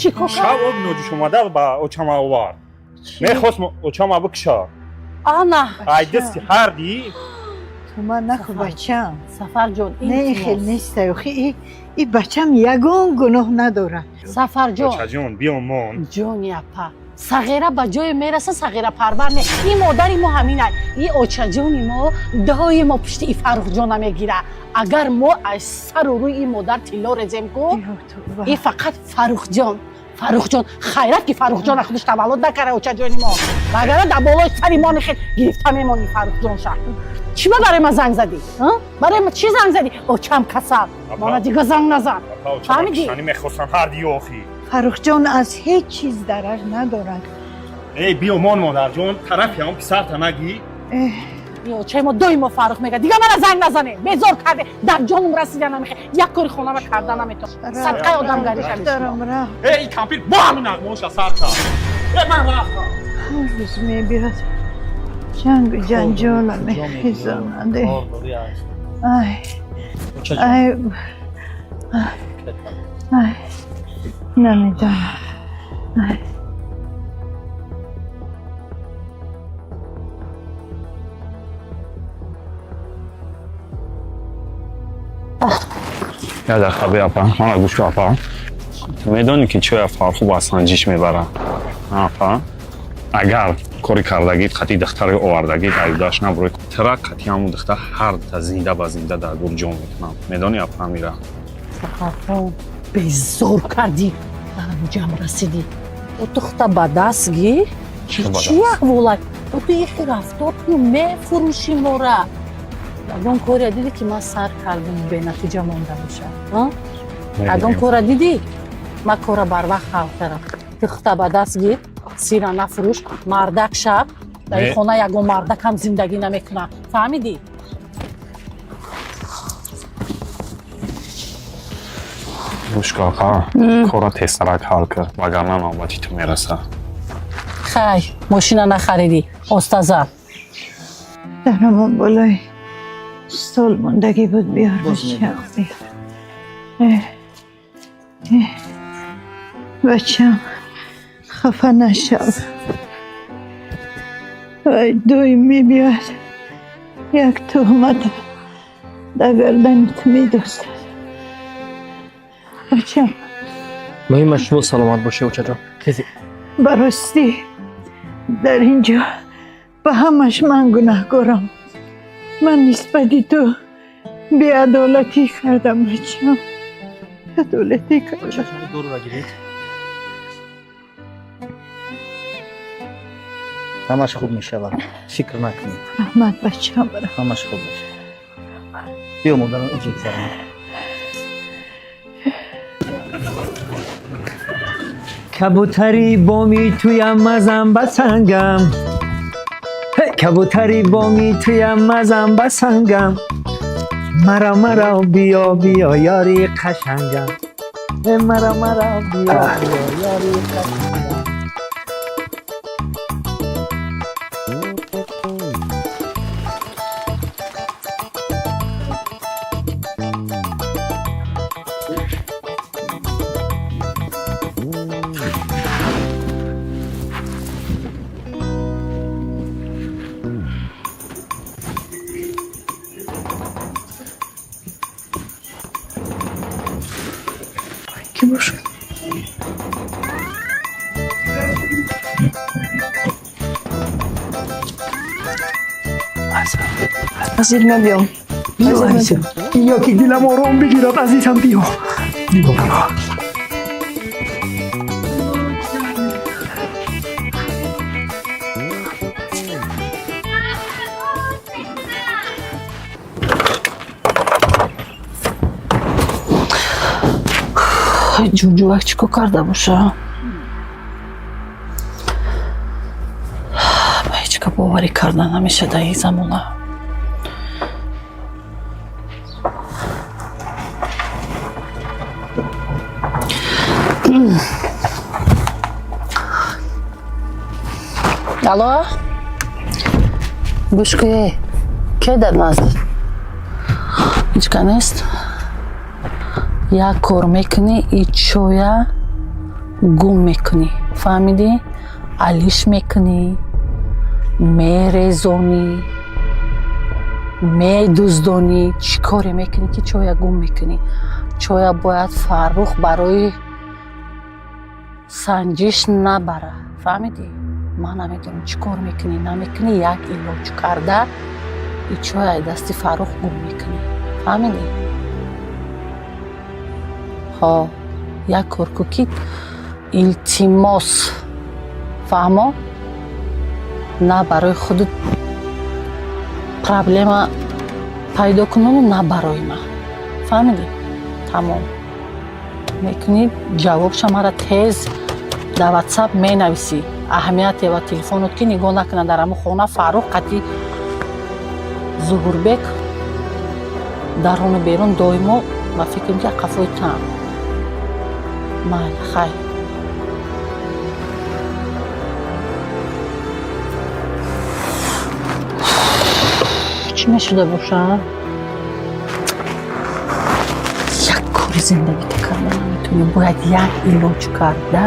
Чӣ кор? Шав оби ноҷӯшомада ба очама овард, мехост очама бикша. Ана. Ай дасти ҳарди. Ту ман нахӯ, бачам. Сафарҷон. Не, ин хел неста, охи и бачам ягон гуноҳ надорад. Сафарҷон. Очаҷон, биё, мон. Ҷони апа. Сағира ба ҷое мераса, сағира парвар не. Ин модари мо ҳаминай. И очаҷони мо доимо пушти и Фаррухҷона мегира. Агар мо аз сару рӯи ин модар тилло резем ку, и фақат Фаррухҷон. Фаррухҷон, хайрат ки Фаррухҷона худаш таваллуд накарда очаҷони мо. Вагарна дар болои сари мо мехед гирифта мемонӣ Фаррухҷонша. Чӣ ба барои ман занг задӣ? Барои ман чӣ занг задӣ? Очам касал. Мана дига занг назан. Фаҳмидӣ? Мехостам ҳар дию охи. Фаррухҷон аз ҳеҷ чиз дарар надорад. Эй, биё мон модарҷон, тарафи ҳам писарта нагӣ. Очаи мо доимо Фаррух мега. Дига мана занг назане. Безор карде. Дар ҷонум расида намехе. Як кори хонама карда наметавонам. Садқаи одамгарӣ шави. Эй, ин кампир бо ҳамин нағмаҳоша сар кард. Эй, ман рафтам. Ҳар рӯз мебиёд. Ҷангу ҷанҷола мехезонад. Ай. Ай. Ай. Намедонам. Ай. Я дақиқа бия апа, мана гӯш кун апа. Ту медонӣ ки чоя Фарху ба санҷиш мебарад? Апа, агар кори кардагит қатъи духтари овардагит айбдаш набурӣ, тира қатъи ҳамун духтар ҳар дута зинда ба зинда дар гур ҷон мекунам. Медонӣ апа ҳамира? Фархо, безор кардӣ, ба анҷам расидӣ. О тухта ба даст гир, ки чӣ аҳволай? О ту ихи рафтор кунӣ, мефурӯшӣ мора. Ягон коре дидӣ ки ман сар кардам бенатиҷа монда бошад? Ягон кора дидӣ? Ман кора барвақт ҳал кардам. Тухта ба даст гир, сира нафурӯш, мардак шаб, дар ин хона ягон мардакам зиндагӣ намекунад. Фаҳмидӣ? Гӯш кун апа, кора тезтарак ҳал кар, вагарна навбати ту мерасад. Хай, мошина нахаридӣ, оста зад. Дар ҳамон болои стол мондагӣ буд, биёр бачам, биёр. Бачам, хафа нашав. Вай доим мебиёд, як туҳмат дар гардани ту медозад. Бачам. Муҳимаш шумо саломат бошед, очаҷон. Хези. Ба ростӣ дар ин ҷо ба ҳамаш ман гунаҳкорам. Ман нисбати ту беадолатӣ кардам, бачам. Беадолатӣ кардам. Ҳамаш хуб мешавад. Фикр накунед. Раҳмат, бачам. Ҳамаш хуб мешавад. Биё модарам, иҷо гузарем. Кабутари боми туям мазам ба сангам. Кабутари боми туям мазам ба сангам. Маро маро биё биё ёри қашангам. Маро маро биё биё ёри қашангам. Азиз, ман биём. Биё, азизам. Биё ки дилам ором бигирад, азизам, биё. Биё, биё. Ҷуҷувак чӣ кор карда боша? Ба ҳеҷ ка боварӣ карда намеша дар ин замона. Алло? Гӯш кунӣ, ке дар назд? Ҳеҷ ка нест? Як кор мекунӣ, и чоя гум мекунӣ. Фаҳмидӣ? Алиш мекунӣ, мерезонӣ, медуздонӣ. Чӣ коре мекунӣ ки чоя гум мекунӣ? Чоя бояд Фаррух барои Санҷиш набара, фаҳмидӣ? Ман намедонам, чӣ кор мекунӣ, намекунӣ, як илоҷ карда и чой дасти Фаррух гум мекунӣ, фаҳмидӣ? Ҳо, як кор ку, ки илтимос, фаҳмо, на барои худут проблема пайдо кунану, на барои ман, фаҳмидӣ? Тамом мекунӣ, ҷавобша мара тез дар Ватсап менависӣ. Аҳамияте ва телефонот ки нигоҳ накунад. Дар ҳамун хона Фаррух қати Зуҳурбек даруну берун доимо ба фикрам, ки қафои туам. Майли, хайр. Чӣ мешуда бошад? Як кори зиндагита карда наметавонӣ. Бояд як илоҷ карда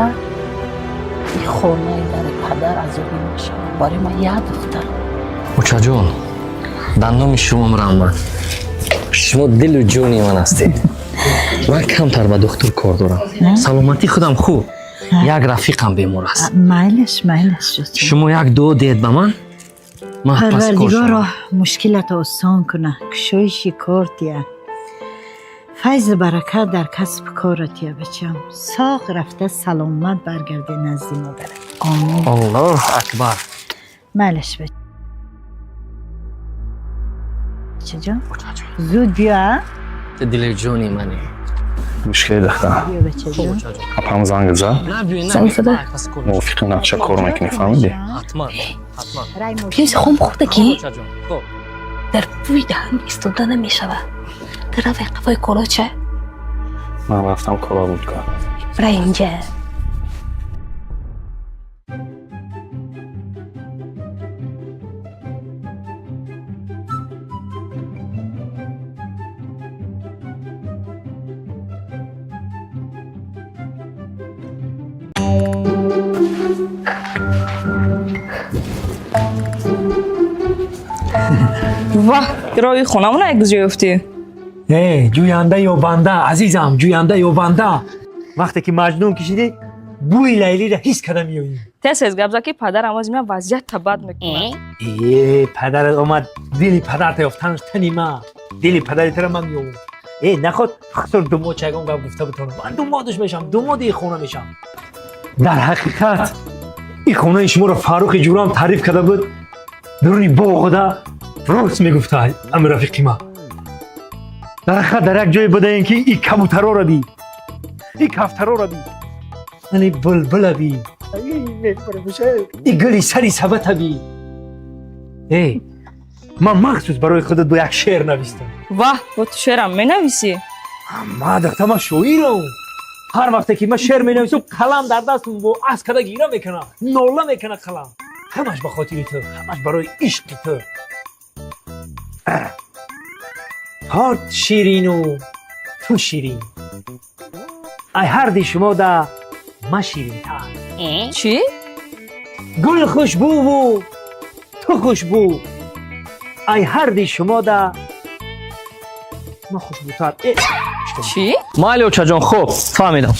и хонаи дари падар азобӣ нашавад. Барои ман як духтар. Очаҷон, дар номи шумо раҳмат. Шумо дилу ҷони ман ҳастед. Ман камтар ба духтур кор дорам. Саломатии худам хуб, як рафиқам бемор аст. Майлаш, майлаш. Шумо як дуо диҳед ба ман, ман пас кор Парвардигоро, шавам. Мушкилат осон куна, кушоиши кор тия, файзу баракат дар касбу корат тия. Бачам, соғ рафта саломат баргарде назди модарат. Омин. Аллоҳ акбар. Майлаш, бачаҷон, зуд биё, а? Ту дилу ҷони мани. Мушкили духтар. Биё, бачаҷон. Апам занг зад. Занг зада? Мувофиқи нақша кор мекунӣ, фаҳмидӣ? Ҳатман, ҳатман. Пиёзи хом хӯрда ки Очаҷон, хуб. Дар бӯи даҳан истода намешавад. Равай қафои короча. Ман рафтам, кора буд кар. Бира инҷа. Ваҳ, роҳи хонамона як ҷой ёфтӣ. Э, ҷӯянда ёбанда, азизам, ҷӯянда ёбанда. Вақте ки Маҷнун кишидӣ, бӯи Лайлиро ҳис карда меоӣ. Тез тез гап зад, ки падарам ози ман вазъията бад мекунад. Э, падарат омад, дили падарта ёфтанаш тани ма. Дили падари тара ман меёвам. Э, наход хусур думод ягон гап гуфта битонам. Ман думодаш мешам, думоди ин хона мешам. Дар ҳақиқат ин хонаи шуморо Фаррухи ҷурам таъриф карда буд. Дуруни боғода рост мегуфта ами рафиқи ма. Дар ҳақиқат дар як ҷое будаем, ки и кабутароро би, и кафтароро би, ани булбула би, и гули сари сабата би. Э, ман махсус барои худат бо як шеър навистам. Ваҳ, бо ту шеърам менависӣ? Ма, духта, ман шоирам. Ҳар вақте ки ман шеър менависам, қалам дар дастам бо аск када гира мекунам, нола мекуна қалам. Ҳамаш ба хотири ту, ҳамаш барои ишқи ту. Торт ширину ту ширин, ай ҳарди шумо да ма ширинтар. Чӣ? Гул хушбӯву ту хушбӯ, ай ҳарди шумо да ма хушбӯтар. Э, чӣ? Майли, очаҷон, хуб, фаҳмидам.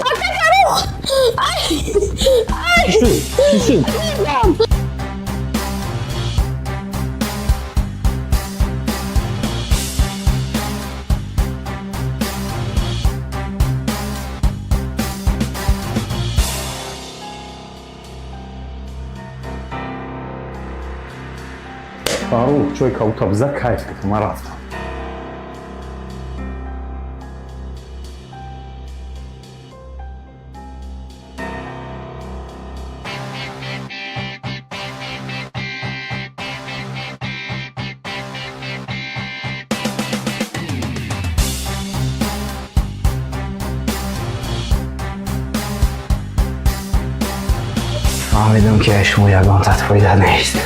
Ака Фаррух! Ай! Ай! Чӣ шуд? Чӣ шуд? Фаррух, чой кабута биза, кайф кардам, ман рафтам. Фаҳмидам, ки аз шумо ягон тат фоида нест.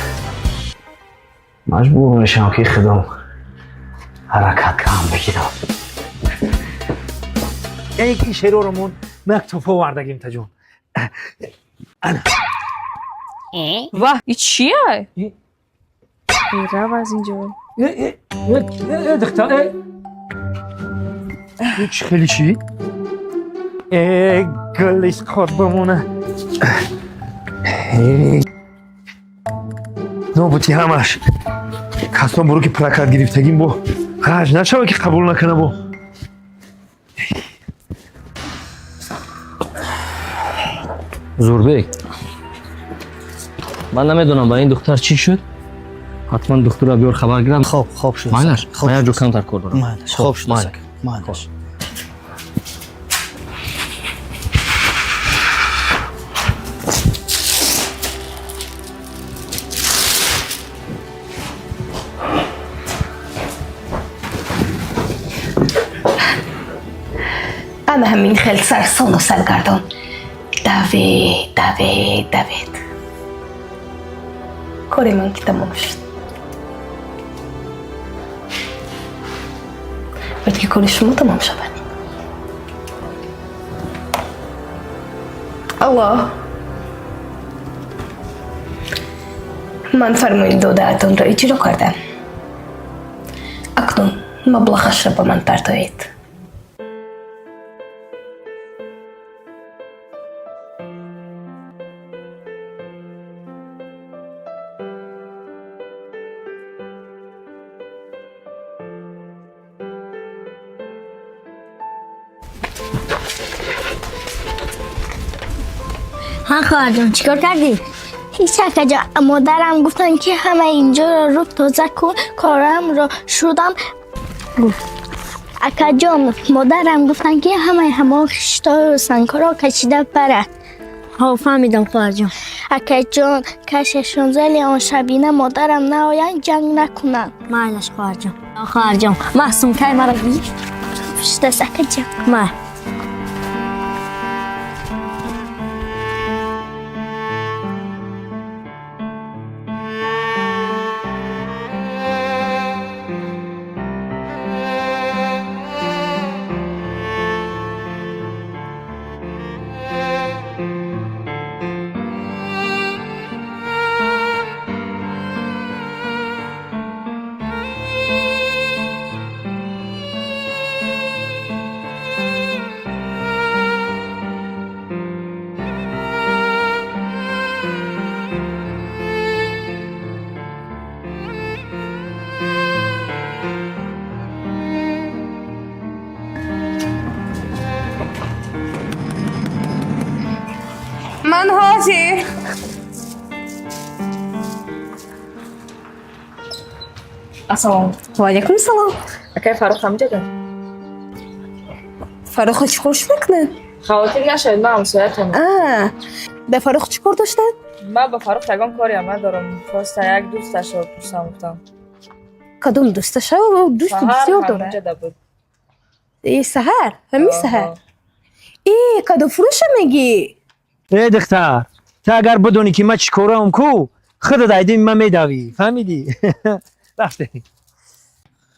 Маҷбур мешавам, ки худам ҳаракат кам бигирам. Яке ки шероромон ма як туҳфа овардагим, таҷон. Ваҳ, и чия? Рав аз инҷо. Духтар, чӣ хеле чӣ? Гулиш қот бимона. Нобути ҳамаш. Касон буро ки прокат гирифтагим бо ғаж нашава ки қабул накунам бо. Зурбек, ман намедонам ба ин духтар чӣ шуд. Ҳатман духтурро биёр, хабар гирам. Хоб, хоб шуд. Майлаш, ман як ҷо камтар кор дорам. Майлаш, хоб шуд. Майла. Майлаш. Ана ҳамин хел сарсону саргардон. Давед, давед, давед. Кори ман ки тамом шуд. Бояд ки кори шумо тамом шавад. Алло. Ман фармони додаатонро иҷро кардам. Акнун маблағашро ба ман партоед. ها خواهر جان، چیکار کردی؟ هیچ جا. مادرم گفتن که همه اینجا رو تازه کن، کارم رو شدم. اکا جان، مادرم گفتن که همه همه خشتا و سنگا رو کشیده بره. ها فهمیدم خواهر جان. اکا جان، کششون زلی آن شبینه مادرم نآین جنگ نکنن. مایلش خواهر جان. خواهر جان، محسوم کی مرا بی؟ پشت دست اکا جان. ما. من حاضر. Ассалом. Ва алайкум салом. Акай Фаррух ҳамҷада? Фаррухо чӣ кор мекунад? Хавотир нашавед, ман ҳамсоятонам. Ба Фаррух чӣ кор доштед? Ман ба Фаррух ягон кориам надорам. Хоста як дӯсташро пурсам гуфтам. Кадом дӯсташа? Дӯсти бисёр дорад. Ҳамҷада буд. Э, саҳар, ҳамин саҳар. Э, кадом фурӯша мегӣ? Э, духтар, ту агар бидонӣ ки ман чӣ корам ку, худат айдими ман медавӣ. Фаҳмидӣ? Рафтем.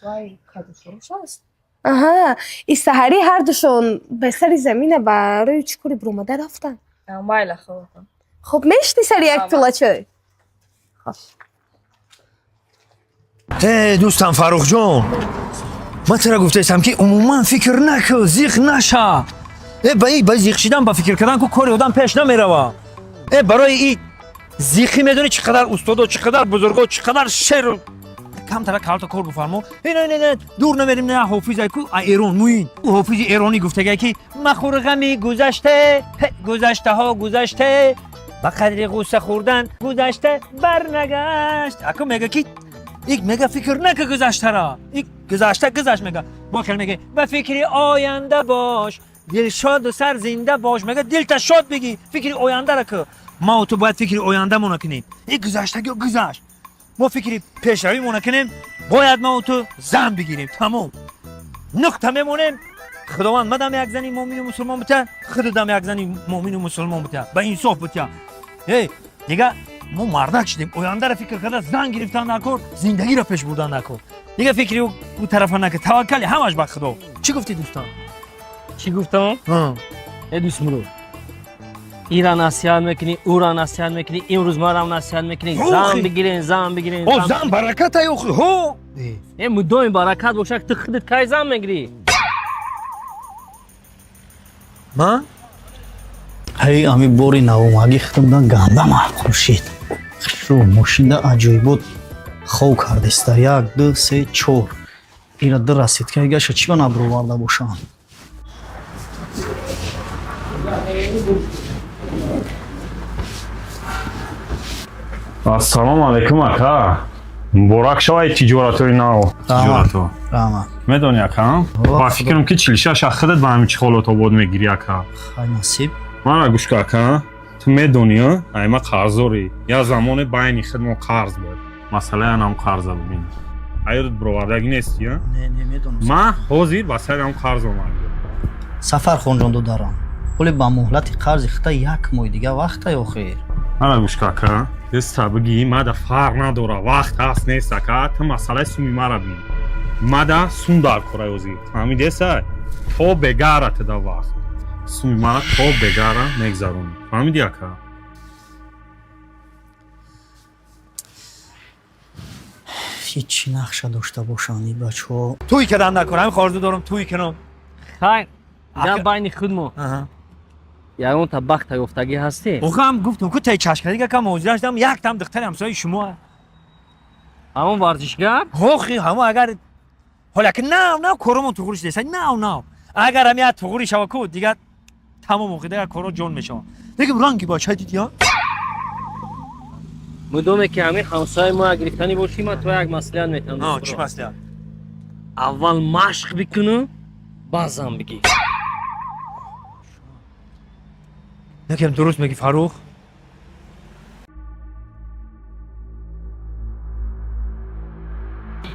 Вай, кадом фурӯш аст? Аҳа, и саҳарӣ ҳардушон ба сари замина барои чӣ кори биромада рафтанд. Майла, хоб. Хоб, мешни сари як пиёла чой? Э, дӯстам Фаррухҷон, ман тура гуфтаистам ки умуман фикр накун, зиқ наша. Э, ба ба зиқ шидан, ба фикр кардан ку кори одам пеш намерава. Э, барои и зиқӣ медонӣ чӣ қадар устодо, чӣ қадар бузурго, чӣ қадар шеър камтара калта кор бифармо. Э, не, не, не, дур намерим, не, ҳофиз ку а Эрон муин. Ӯ ҳофизи эронӣ гуфтагай ки махӯр ғами гузаште, гузаштаҳо гузаште, ба қадри ғусса хӯрдан гузашта барнагашт. Аку мега ки ик мега фикр нака гузаштара. Ик гузашта гузашт мега. Бо хел мега ба фикри оянда бош, дилшоду сар зинда бош. Мега дилта шод бигӣ, фикри ояндара ку. Ма ту бояд фикри ояндамона кунем. Ик гузаштаги гузашт. Мо фикри пешравимона кунем, бояд ма ту зан бигирем. Тамом. Нуқта мемонем. Худованд мадам як зани муъмину мусулмон бита, худадам як зани муъмину мусулмон бита, ба инсоф бита. Эй, дига мо мардак шудем, ояндаро фикр карда зан гирифтан накор, зиндагиро пеш бурдан накор. Дига фикри ӯ тарафа накар, таваккали ҳамаш ба Худо. Чӣ гуфтӣ дӯстон? Чӣ гуфтам? Э, дӯст Мурод, Ира насиҳат мекунӣ, ӯра насиҳат мекунӣ, имрӯз марам насиҳат мекунӣ. Зан бигирен, зан бигирен. О, зан баракат ай охи, ҳо. Э, мудоим баракат бошад, ту худат кай зан мегирӣ? Ман? Ҳай, ами бори навомагӣ худамдан ганда маъқул шид. Хушрӯ мошинда аҷоибот хов кардеста. Як, ду, се, чор. Ира ду расидка гаша чӣ ба наброварда бошам? Ассалому алайкум, ака. Муборак шавад тиҷоратҳои нав. Тиҷоратҳо. Раҳмат. Медонӣ, ака? Ба фикрам ки 46 худат ба ҳамин чихолотобод мегирӣ, ака. Хай, насиб. Мара гӯш кун, ака. Ту медонӣ, ай ма қарздорӣ. Я замоне байни худмон қарз буд. Масъалаи анам қарза бибин. Аёдат бировардагӣ нестӣ, а? Не, не, медонам. Ман ҳозир ба сари ҳам қарз омадам. Сафар хонҷон додарам. Ҳоле ба муҳлати қарзи хита як моҳи дига вақтай охир. Мара гӯш кун, ака. Деста бигӣ, мада фарқ надора, вақт ҳаст нест, ака. Ту масъалаи суми мара бин. Мада сум дар кора ҳозир. Фаҳмидеса? То бегара туда вақт. Суми мара то бегара мегзаронӣ. Фаҳмидӣ, ака? Ҳеҷ нақша дошта бошанд ин бачаҳо. Тӯй кардан накун, ҳамин орзу дорам тӯй кунам. Хай, гап байни худмо. Ягонта бахта ёфтагӣ ҳастӣ? Охам гуфтам ку тай чашка дига кам ҳозир шудам, як там духтари ҳамсояи шумо. Ҳамон варзишгар? Охи, ҳамон агар ҳола ки нав нав коромон туғри шудеса, нав нав. Агар ҳам як туғри шава ку дига тамом охи дига коро ҷон мешава. Лекин ранги бача дидӣ, а? Мудоме ки ҳамин ҳамсояи мо гирифтанӣ бошӣ, ман то як маслиҳат метам. Чӣ маслиҳат? Аввал машқ бикуну, баъд зан бигир. Накем дуруст мегӣ, Фаррух.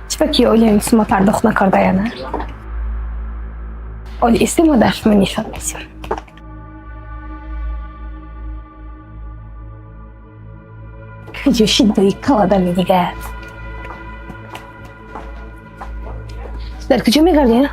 Чӣ ки оли сума пардохт накардаяна? Оли исти мо дар шумо нишон месем. Куҷо шид бои каладами дигар? Дар куҷо мегардӣ?